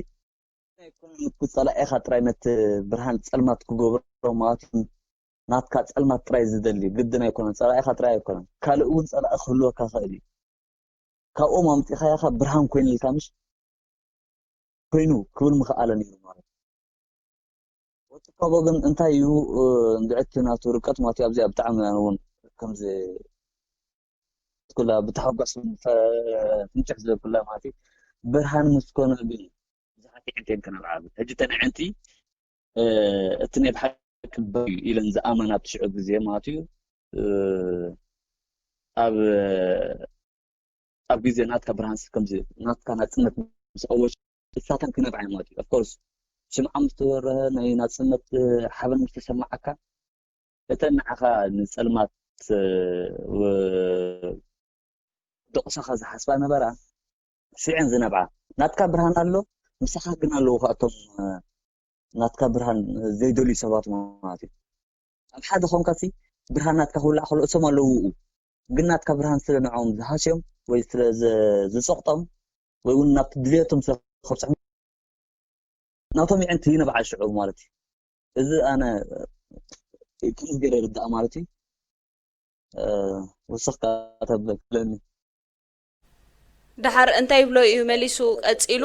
ኣይኮነን፣ እቲ ጸላኢኻ ጥራይ ነቲ ብርሃን ጸልማት ክገብሮ ማለት እዩ። ናትካ ጸልማት ጥራይ ዝደሊ ግድን ኣይኮነን፣ ጸላኢኻ ጥራይ ኣይኮነን፣ ካልእ እውን ጸላኢ ክህልወካ ይኽእል እዩ። ካብኦም ኣምጺኻዮ ከ ብርሃን ኮይኑልካ ምሽ ኮይኑ ክብል ምኽኣለ ነይሩ ማለት እዩ። ወዲ ካቦ ግን እንታይ እዩ፣ እ፣ እንድዕቲ ናቱ ርቀት ማለት እዩ። ኣብዚኣ ብጣዕሚ ኣነ እውን ከምዚ ኩላ ብተሓጓስ ፈ-፣ ፍንጭሕ ዝበልኩላ ማለት እዩ። ብርሃን ምስ ኮነ ግን ብዙሓት ኣዕይንተን ከነብዓ። ሕጂ እተን ኣዕይንቲ፣ እ፣ እቲ ናይ ብሓቂ በሪ ኢለን ዝኣመና ኣብቲ ሽዑ ግዜ ማለት እዩ። እ፣ ኣብ፣ ኣብ ግዜ ናትካ ብርሃን ስ-፣ ከምዚ ናትካ ናጽነት ምስ ኣወጅ፣ እሳተን ክነብዓ ማለት እዩ። ኦፍኮርስ፣ ሽምዓ ምስ ተበርሀ፣ ናይ ናጽነት፣ እ፣ ሓበን ምስ ተሰማዓካ፣ እተን ንዓኻ ንጸልማት፣ እ፣ ው-፣ ደቑሳኻ ዝሓስባ ነበራ፣ ስዒን ዝነብዓ። ናትካ ብርሃን ኣሎ፣ ምሳኻ ግን ኣለዉ፣ ካብቶም፣ እ፣ ናትካ ብርሃን ዘይደልዩ ሰባት ማለት እዩ። ኣብ ሓደ ኾንካሲ ብርሃን ናትካ ክውላዕ ከሎ እሶም ኣለዉ፣ ግን ናትካ ብርሃን ስለ ንዕኦም ዝሃስዮም ወይ ስለ ዝ-፣ ዝጸቕጦም ወይ እውን ናብቲ ድልየቶም ስለ ከብጽሖም ናቶም የዕንቲ ይነብዓ ሽዑ ማለት እዩ። እዚ ኣነ ከምዚ ገይረ ይርዳእ ማለት እዩ። እ፣ ወሰኽ ከኣ ተብለኒ። ደሓር እንታይ ይብሎ እዩ መሊሱ ቀጺሉ?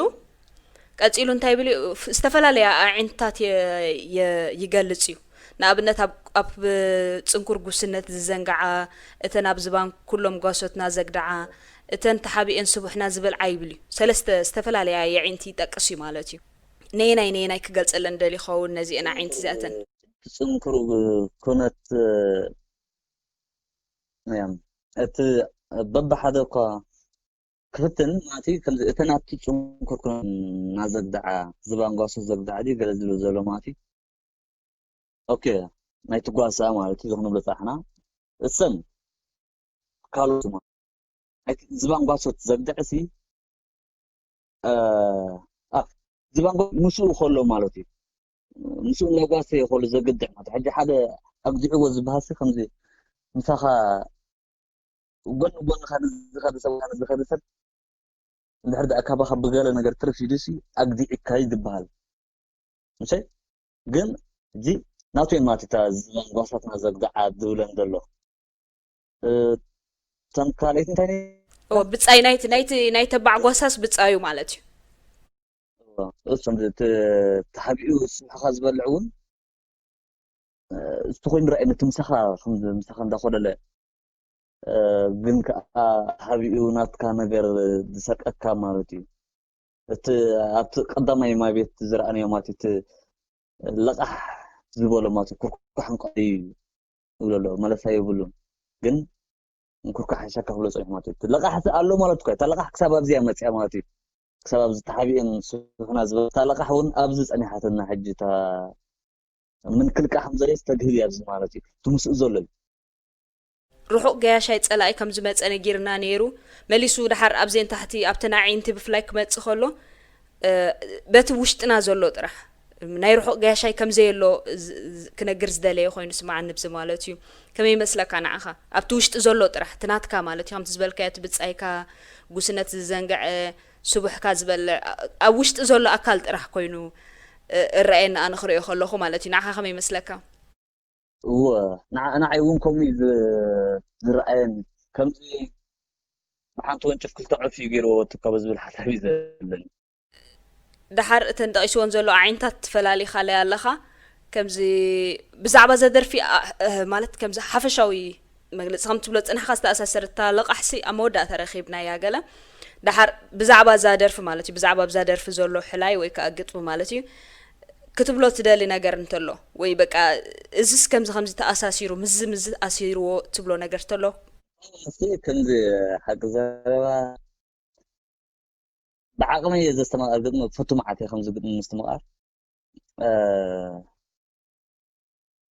ቀጺሉ እንታይ ይብል እዩ? ፍ-፣ ዝተፈላለያ ኣዒንትታት የ-፣ የ-፣ ይገልጽ እዩ። ንኣብነት ኣብ፣ ኣብ ጽንኩር ጉስነት ዝዘንግዓ፣ እተን ኣብ ዝባን ኩሎም ጓሶትና ዘግድዓ፣ እተን ተሓቢኤን ስቡሕና ዝበልዓ ይብል እዩ። ሰለስተ ዝተፈላለያ የዒንቲ ይጠቅስ እዩ ማለት እዩ። ነየናይ ነየናይ ክገልጸለን ደሊ ይኸውን ነዚአን ኣዒንቲ እዚኣተን? ጽንኩር ኩነት፣ እ፣ እም፣ እቲ በብሓደ እኳ ክፍትን ማለት እዩ። ከምዚ እተን ኣብቲ ጽንኩር ኩነት እናዘግድዓ፣ ዝባን ጓሶት ዘግድዓ ድዩ ገለ ዝብል ዘሎ ማለት እዩ። ኦኬ፣ ናይቲ ጓሳ ማለት እዩ፣ እዚ ክንብሎ ጸሓና። እሰን ካልኦት ማለት ናይቲ ዝባን ጓሶት ዘግድዕሲ፣ እ፣ ኣ፣ ዝባን ጓ-፣ ምስኡ ከሎ ማለት እዩ። ምስኡ እናጓሰየ ከሎ ዘግድዕ ማለት እዩ። ሕጂ ሓደ ኣግዲዕዎ ዝበሃልሲ ከምዚ ምሳኻ ጎኒ ጎንኻ ንዝኸደ ሰብ፣ ንዝኸደ ሰብ እንድሕር ደኣ ካባኻ ብገለ ነገር ትርፍ ኢሉሲ ኣግዲዕካ እዩ ዝበሃል። እሺ፣ ግን እዚ ናቱ እየን ማለት እታ ዝባን ጓሳትና ዘግድዓ ዝብለን ዘሎ። እ፣ እተን ካልኣይቲ እንታይ ነይሩ? እወ፣ ብጻይ ናይቲ፣ ናይቲ፣ ናይ ተባዕ ጓሳስ ብጻዩ ማለት እዩ። እሱ እንደ ተ-፣ ተሓቢኡ ስብሕኻ ዝበልዕ እውን፣ እ፣ እሱ ኮይኑ ረኣየ፣ ነቲ ምሳኻ፣ ከም ምሳኻ እንዳኾለለ፣ እ፣ ግን ከኣ ተሓቢኡ ናትካ ነገር ዝሰርቀካ ማለት እዩ። እቲ ኣብቲ ቀዳማይ ማይ ቤት ዝረኣናዮ ማለት እዩ፣ እቲ ለቓሕ ዝበሎ ማለት እዩ፣ ኩርኳሕ እንቋ እዩ ይብሎ ኣሎ፣ መለሳ የብሉን። ግን እንኩርኳሕ ሓሻካ ክብሎ ጸኒሑ ማለት እዩ። እቲ ለቓሕ ኣሎ ማለት እኮ እዩ። እታ ለቓሕ ክሳብ ኣብዚኣ መጽያ ማለት እዩ። ክሳብ ኣብዚ ተሓቢኤን ስብሕና ዝበታ ለቓሕ እውን ኣብዚ ጸኒሓትና ሕጂ እታ ምንክልቃ ከም ዘየስ ተግህብ እያ ኣብዚ ማለት እዩ። እቲ ምስኡ ዘሎ እዩ። ርሑቕ ገያሻይ ጸላኢ ከም ዝመጸ ነጊርና ነይሩ። መሊሱ ደሓር ኣብዘን ታሕቲ ኣብተን ኣዒንቲ ብፍላይ ክመጽእ ከሎ፣ እ፣ በቲ ውሽጥና ዘሎ ጥራሕ ናይ ርሑቕ ገያሻይ ከም ዘየሎ ዝ-፣ ዝ-፣ ክነግር ዝደለየ ኮይኑ ስማዓኒ ብዚ ማለት እዩ። ከመይ ይመስለካ ንዓኻ? ኣብቲ ውሽጢ ዘሎ ጥራሕ፣ እቲ ናትካ ማለት እዩ፣ ከምቲ ዝበልካዮ፣ እቲ ብጻይካ፣ ጉስነት ዝዘንግዐ፣ ስቡሕካ ዝበልዕ፣ ኣ-፣ ኣብ ውሽጢ ዘሎ ኣካል ጥራሕ ኮይኑ፣ እ፣ እረኣየኒ ኣነ ክርእዮ ከለኹ ማለት እዩ። ንዓኻ ከመይ ይመስለካ? እወ፣ ንዓ-፣ ንዓይ እውን ከምኡ እዩ ዝ-፣ ዝረኣየኒ። ከምዚ ብሓንቲ ወንጭፍ ክልተ ዑፍ እዩ ገይርዎ ወትካቦ ዝብል ሓሳብ እዩ ዘለኒ። ደሓር እተን ጠቒስወን ዘሎ ኣዒንታት ትፈላሊኻለይ ኣለኻ። ከምዚ ብዛዕባ እዛ ደርፊ፣ ኣ-፣ እ፣ ማለት ከምዚ ሓፈሻዊ መግለጺ ከም ትብሎ ጽንሕካ ዝተኣሳሰር እታ ለቓሕሲ ኣብ መወዳእታ ረኺብናያ ገለ። ደሓር ብዛዕባ እዛ ደርፊ ማለት እዩ፣ ብዛዕባ ኣብዛ ደርፊ ዘሎ ሕላይ ወይ ከኣ ግጥሚ ማለት እዩ፣ ክትብሎ ትደሊ ነገር እንተሎ፣ ወይ በቃ እዝስ ከምዚ ከምዚ ተኣሳሲሩ፣ ምስዚ ምስዚ ኣሲርዎ ትብሎ ነገር ተሎ? እስቲ ከምዚ ሓቂ ዘረባ ብዓቕመይ እየ ዘስተማቕር ግጥሚ፣ ፍቱ መዓት እየ ከምዚ ግጥሚ ምስትምቓር። እ፣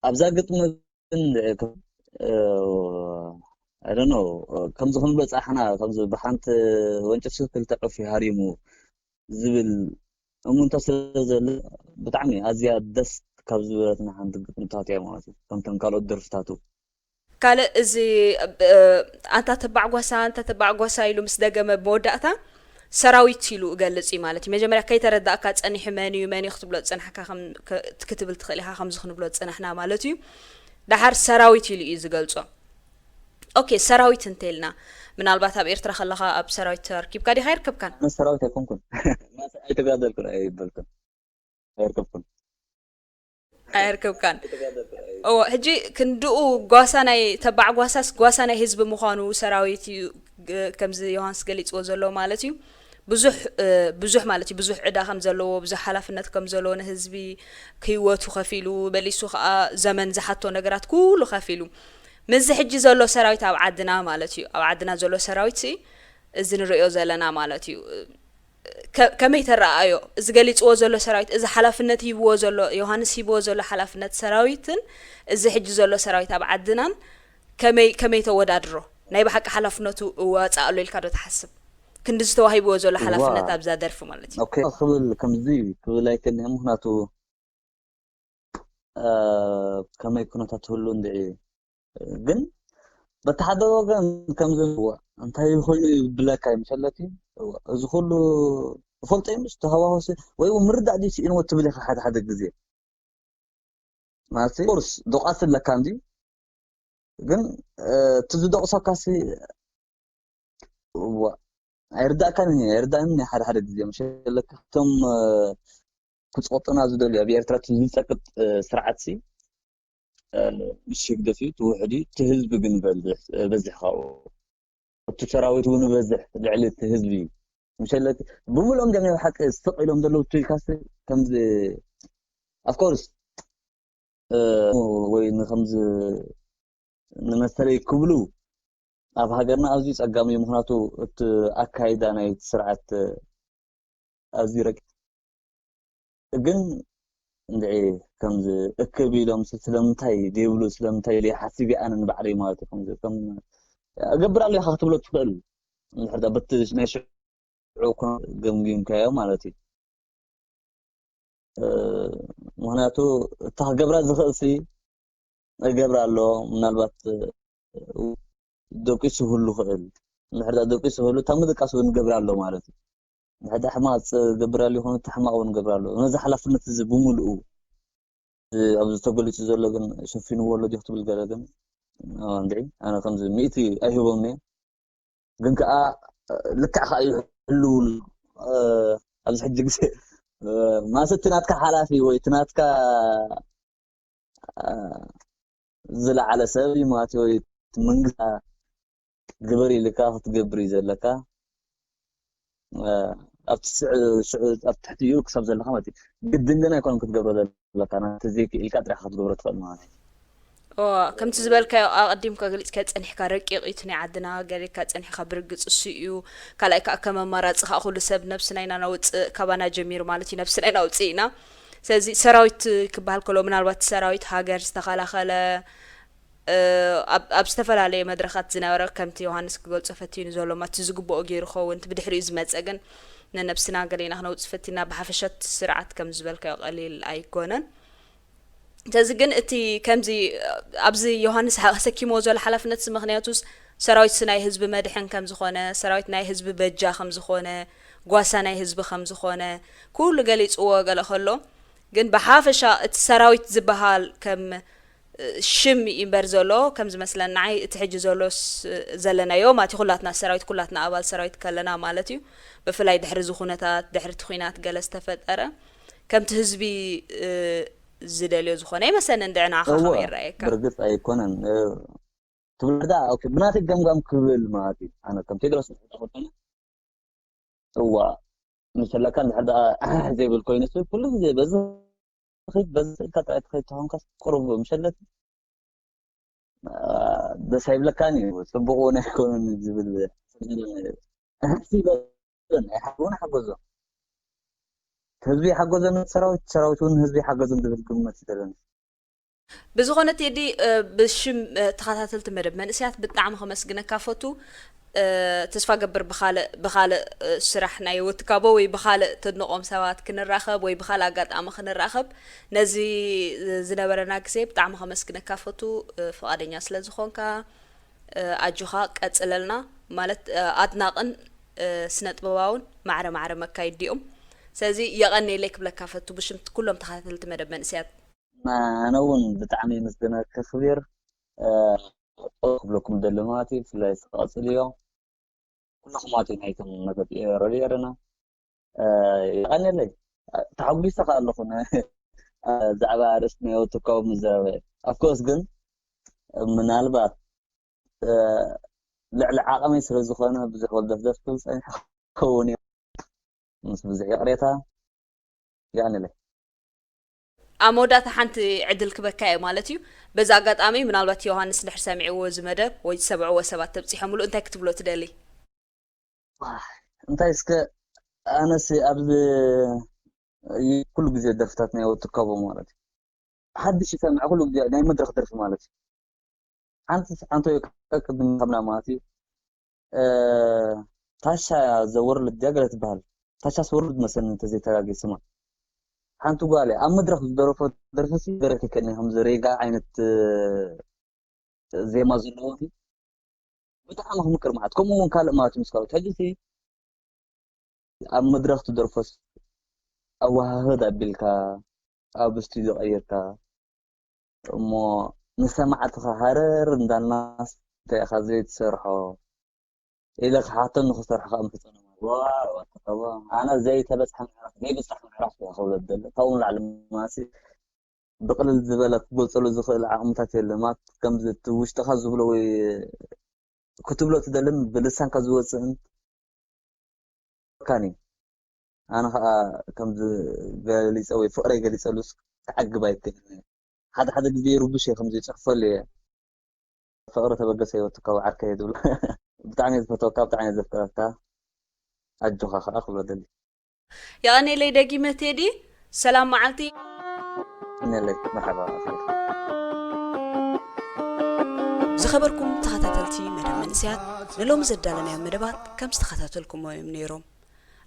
ኣብዛ ግጥሚ ግን፣ እ፣ I don't know፣ ከምዚ ክንብሎ ጻሕና፣ ከምዚ ብሓንቲ ወንጭፍ ክልተ ዑፍ ይሃሪሙ ዝብል እሙንታ ስለ ዘሎ፣ ብጣዕሚ ኣዝያ ደስ ካብ ዝበለትና ሓንቲ ግጥምታት እያ ማለት እዩ፣ ከምተን ካልኦት ደርፍታቱ። ካልእ እዚ ኣንታ ተባዕ ጓሳ፣ ኣንታ ተባዕ ጓሳ ኢሉ ምስ ደገመ መወዳእታ ሰራዊት ኢሉ እገልጽ እዩ ማለት እዩ። መጀመርያ ከይተረዳእካ ጸኒሑ መን እዩ መን እዩ ክትብሎ ዝጸናሕካ ክትብል ትኽእል ኢኻ። ከምዚ ክንብሎ ዝጸናሕና ማለት እዩ። ደሓር ሰራዊት ኢሉ እዩ ዝገልጾ። ኦኬ፣ ሰራዊት እንተልና ምናልባት ኣብ ኤርትራ ከለኻ ኣብ ሰራዊት ኣርኪብካ ዲኻ? ኣይርከብካን። ኣነ ሰራዊት ኣይኮንኩን። ኣይተጋደልኩን ኣይበልኩን። ኣይርከብኩን። ኣይርከብካን። እዎ፣ ሕጂ ክንድኡ ጓሳ ናይ ተባዕ ጓሳስ ጓሳ ናይ ህዝቢ ምዃኑ ሰራዊት እዩ፣ ከምዚ ዮሃንስ ገሊፅዎ ዘሎ ማለት እዩ። ብዙሕ ብዙሕ ማለት እዩ፣ ብዙሕ ዕዳ ከም ዘለዎ፣ ብዙሕ ሓላፍነት ከም ዘለዎ ንህዝቢ ክህይወቱ ከፊሉ፣ በሊሱ ከዓ ዘመን ዝሓቶ ነገራት ኩሉ ከፊሉ፣ ምስዚ ሕጂ ዘሎ ሰራዊት ኣብ ዓድና ማለት እዩ፣ ኣብ ዓድና ዘሎ ሰራዊት ሲ እዚ ንሪኦ ዘለና ማለት እዩ። ከመይ ተረኣዮ? እዚ ገሊፅዎ ዘሎ ሰራዊት፣ እዚ ሓላፍነት ሂብዎ ዘሎ፣ ዮሃንስ ሂብዎ ዘሎ ሓላፍነት ሰራዊትን እዚ ሕጂ ዘሎ ሰራዊት ኣብ ዓድናን ከመይ ከመይ ተወዳድሮ? ናይ ብሓቂ ሓላፍነቱ እዋፃእ ኣሎ ኢልካ ዶ ትሓስብ? ክንዲ ዝተዋሂብዎ ዘሎ ሓላፍነት ኣብዛ ደርፊ ማለት እዩ። ክብል ከምዚ ክብል ኣይክእልን እየ። ምክንያቱ ከመይ ኩነታት ትህሉ እንድዒ ግን በቲ ሓደ ወገን ከምዚ እንታይ ኮይኑ ይብለካ ይምሰለኪ፣ እዚ ኩሉ ፈልጦ ምስ ተሃዋወሰ ወይ እውን ምርዳእ ድዩ ስኢንዎ ትብል ኢኻ ሓደ ሓደ ግዜ ማለት ቁርስ ዶቃስ ኣለካ እንዲ ግን እቲ ዝደቕሰካሲ ኣይርዳእካን ኣይርዳእን ሓደ ሓደ ግዜ ምሸለካ እቶም ክፀቅጡና ዝደልዩ ኣብ ኤርትራ ዝፀቅጥ ስርዓት ሲ ምስ ህግደፍ እዩ ትውሕድ እዩ እቲ ህዝቢ ግን በዝሕ ካብኡ እቲ ሰራዊት እውን በዝሕ ልዕሊ እቲ ህዝቢ እዩ ምሸለክ ብምልኦም ደ ናይ ሓቂ ስቕ ኢሎም ዘለዉ ትልካስ ከምዚ ኣፍኮርስ ወይ ንከምዚ ንመሰለይ ክብሉ ኣብ ሃገርና ኣዝዩ ጸጋሚ እዩ ምክንያቱ እቲ ኣካይዳ ናይ ስርዓት ኣዝዩ ረቂቕ ግን እንድዒ ከምዚ እክብ ኢሎም ስለምንታይ ዘይብሉ ስለምንታይ ዘይሓስብ ኣነ ንባዕለይ ማለት እዩ ከምዚ ከም እገብር ኣሎ ኢኻ ክትብሎ ትኽእል እንድሕር በቲ ናይ ሽዑ ገምጊምካዮ ማለት እዩ ምክንያቱ እታ ክገብራ ዝኽእል ሲ እገብር ኣሎ ምናልባት ደቂሱ ክህሉ ክእል እንድሕር ደቂሱ ክህሉ እታ ምድቃስ እውን ገብር ኣሎ ማለት እዩ እንድሕር ሕማቅ ገብር ኣሎ ይኹን እቲ ሕማቅ እውን ገብር ኣሎ ነዚ ሓላፍነት እዚ ብምልኡ ኣብዚ ተገሊፁ ዘሎ ግን ሸፊንዎ ኣሎ ዲኹ ትብል ገለ ግን እንድዒ ኣነ ከምዚ ሚእቲ ኣይህቦም እየ ግን ከዓ ልክዕ ከዓ ይሕልውሉ ኣብዚ ሕጂ ግዜ ማለት እቲ ናትካ ሓላፊ ወይ እቲ ናትካ ዝለዓለ ሰብ እዩ ማለት ወይ መንግስቲ ግበር ኢልካ ክትገብር እዩ ዘለካ ኣብቲ ኣብ ትሕቲ እዩ ክሳብ ዘለካ ማለት እዩ ግድን ግን ኣይኮነን ክትገብሮ ዘለካ ናተ ዘይክኢልካ ጥራሕ ክትገብሮ ትኽእል ማለት እዩ ከምቲ ዝበልካዮ ኣቐዲምካ ገሊፅካ ፀኒሕካ ረቂቕ እዩ ናይ ዓድና ገሊካ ፀኒሕካ ብርግፅ እሱ እዩ ካልኣይ ከዓ ከም ኣማራፂ ከዓ ኩሉ ሰብ ነብስና ኢና ነውፅእ ካባና ጀሚሩ ማለት እዩ ነብስና ኢና ውፅእ ኢና ስለዚ ሰራዊት ክበሃል ከሎ ምናልባት ሰራዊት ሃገር ዝተኸላኸለ ኣብ ዝተፈላለየ መድረኻት ዝነበረ ከምቲ ዮሃንስ ክገልፆ ፈቲኑ ዘሎ ማቲ ዝግብኦ ገይሩ ኸውን ብድሕሪኡ ዝመፀ ግን ንነብስና ገሌና ክነውፅ ፈቲና ብሓፈሸት ስርዓት ከም ዝበልካዮ ቀሊል ኣይኮነን ስለዚ ግን እቲ ከምዚ ኣብዚ ዮሃንስ ተሰኪምዎ ዘሎ ሓላፍነት ምክንያቱስ ሰራዊት ናይ ህዝቢ መድሕን ከም ዝኾነ ሰራዊት ናይ ህዝቢ በጃ ከም ዝኾነ ጓሳ ናይ ህዝቢ ከም ዝኾነ ኩሉ ገሊፅዎ ገለ ከሎ ግን ብሓፈሻ እቲ ሰራዊት ዝበሃል ከም ሽም እምበር ዘሎ ከም ዝመስለኒ ንዓይ እቲ ሕጂ ዘሎ ዘለናዮ ማቲ ኩላትና ሰራዊት ኩላትና ኣባል ሰራዊት ከለና ማለት እዩ ብፍላይ ድሕሪ እዚ ኩነታት ድሕሪ እቲ ኩናት ገለ ዝተፈጠረ ከምቲ ህዝቢ ዝደልዮ ዝኾነ ይመስለኒ እንድዕና ከመይ ይረኣየካ ብርግፅ ኣይኮነን ትብልዳ ብናተይ ገምጋም ክብል ማለት እዩ ኣነ ከም ቴድሮስ እዋ ምስ ኣለካ እንድሕር ደኣ ኣሕ ዘይብል ኮይኑ ሲ ኩሉ ግዜ በዚ ኸይድ በዚ ስእልካ ጥራይ ትኸይድ ተኾንካስ ቁሩብ ምሸለት ደስ ኣይብለካን እዩ ጽቡቕ እውን ኣይኮነን ዝብል ኣሕሲ በለን ኣይሓውን ሓጎዞ ህዝቢ ይሓጎዘን ሰራዊት ሰራዊት እውን ህዝቢ ይሓገዝን ዝብል ግምት ይደለኒ ብዝኾነ ቴዲ፣ እ፣ ብሽም፣ እ፣ ተኸታተልቲ መደብ መንእሰያት ብጣዕሚ ከመስግነካ ፈቱ። እ፣ ተስፋ ገብር ብኻልእ፣ ብኻልእ፣ እ፣ ስራሕ ናይ ወትካቦ ወይ ብኻልእ ተድንቖም ሰባት ክንራኸብ ወይ ብኻልእ ኣጋጣሚ ክንራኸብ ነዚ ዝነበረና ግዜ ብጣዕሚ ከመስግነካ ፈቱ፣ እ፣ ፍቓደኛ ስለ ዝኾንካ። እ፣ ኣጆኻ ቀጽለልና። ማለት፣ እ፣ ኣድናቕን፣ እ፣ ስነ ጥበባውን ማዕረ ማዕረ መካይድ ዲኦም። ስለዚ የቐንየለይ ክብለካ ፈቱ ብሽም ኩሎም ተኸታተልቲ መደብ መንእሰያት። ኣነ እውን ብጣዕሚ ምስግነ ከኽብር፣ እ፣ ክብለኩም ደሊ ማለት እዩ። ብፍላይ እስከ ቀጽልዮ። ኩልኹም ማለት እዩ ናይቶም መደብ ሬድዮ ኤረና፣ እ፣ የቐንየለይ። ተሓጒሰ ከኣ ኣለኹ ን-፣ እ፣ ዛዕባ ኣርእስቲ ናይ ወትካቦ ምዝራብ። ኣፍኮርስ ግን ምናልባት፣ እ፣ ልዕሊ ዓቐመይ ስለ ዝኾነ ብዙሕ ወልደፍደፍ ክብል ጸኒሐ ክኸውን እየ። ምስ ብዙሕ ይቕሬታ፣ የቐንየለይ። ኣብ መወዳእታ ሓንቲ ዕድል ክበካ እየ ማለት እዩ። በዚ ኣጋጣሚ ምናልባት ዮሃንስ ድሕር ሰሚዕዎ እዚ መደብ ወይ ዝሰምዕዎ ሰባት ተብጺሖምሉ እንታይ ክትብሎ ትደሊ? ዋይ፣ እንታይ እስከ ኣነስ ኣብዚ ኩሉ ግዜ ደርፍታት ናይ ወትካቦ ማለት እዩ። ሓድሽ ይሰምዕ ኩሉ ግዜ ናይ መድረኽ ደርፊ ማለት እዩ። ሓንቲ ሓንቲ ወይ ቀቅድም ከምና ማለት እዩ። እ፣ ታሻ ዘወርልድ ድያ ገለ ትበሃል። ታሻ ስወርልድ መሰለኒ እንተዘይተጋጊ ስማ። ሓንቲ ጓል እያ። ኣብ መድረኽ ዝደረፎ ደርፊ ሲ በረኪከኒ ከምዚ ሬጋ ዓይነት፣ እ፣ ዜማ ዘለዎ ሲ ብጣዕሚ ክምቅር ማለት። ከምኡ እውን ካልእ ማለት እዩ ምስ ካልኦት። ሕጂ ሲ ኣብ መድረኽ ትደርፎስ ኣወሃህድ ኣቢልካ፣ ኣብ ስቱዲዮ ቀይርካ፣ እሞ ንሰማዕትኻ ሃረር እንዳልናስ እንታይ ኢኻ ዘይትሰርሖ ኢለ ክሓቶም ንኽሰርሖ ከዓ ምሕጸኖም። ዋው፣ ኣተኸቦ፣ ኣነ ዘይተበጽሐ ምዕራፍ፣ ዘይብጻሕ ምዕራፍ እየ ክብሎ ዝደሊ። ካብኡ ንላዕሊ ማሲ ብቕልል ዝበለ ክገልጸሉ ዝኽእል ዓቕምታት የለን። ማለት ከምዚ እቲ ውሽጥኻ ዝብሎ ወይ ክትብሎ ትደልን ብልሳንካ ዝወፅእን ካኒ። ኣነ ከዓ ከምዚ ገሊፀ ወይ ፍቕረይ ገሊፀሉስ ክዓግብ ኣይክእልን እየ። ሓደ ሓደ ግዜ ይርብሽ እየ፣ ከምዚ ይፅሕፈሉ እየ። ፍቕሪ ተበገሰ ህይወት ካብ ዓርከይ ትብሎ። ብጣዕሚ እየ ዝፈትወካ፣ ብጣዕሚ እየ ዘፍቅረካ። ኣጆኻ ከዓ ክብሎ ደሊ። የቐኔለይ ደጊመ ቴዲ፣ ሰላም መዓልቲ። ነለይ መርሓባ። ዝኸበርኩም ተኸታተልቲ መደብ መንእሰያት፣ ንሎሚ ዘዳለናዮም መደባት ከም ዝተኸታተልኩሞ እዮም ነይሮም።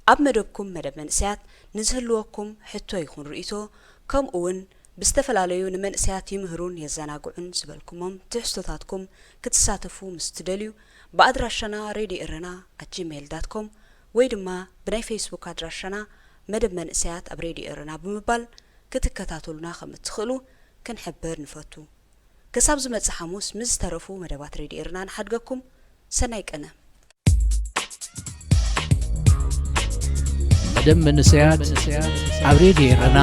ኣብ መደብኩም መደብ መንእሰያት ንዝህልወኩም ሕቶ ይኹን ርእይቶ፣ ከምኡ እውን ብዝተፈላለዩ ንመንእሰያት ይምህሩን የዘናግዑን ዝበልኩሞም ትሕዝቶታትኩም ክትሳተፉ ምስ ትደልዩ፣ ብኣድራሻና ሬድዮ ኤረና ኣት ጂሜይል ዳት ኮም ወይ ድማ ብናይ ፌስቡክ ኣድራሻና መደብ መንእሰያት ኣብ ሬድዮ ኤረና ብምባል ክትከታተሉና ከም እትኽእሉ ክንሕብር ንፈቱ። ክሳብ ዝመጽእ ሓሙስ ምስ ዝተረፉ መደባት ሬድዮ ኤረና ንሓድገኩም። ሰናይ ቀነ። መደብ መንእሰያት ኣብ ሬድዮ ኤረና።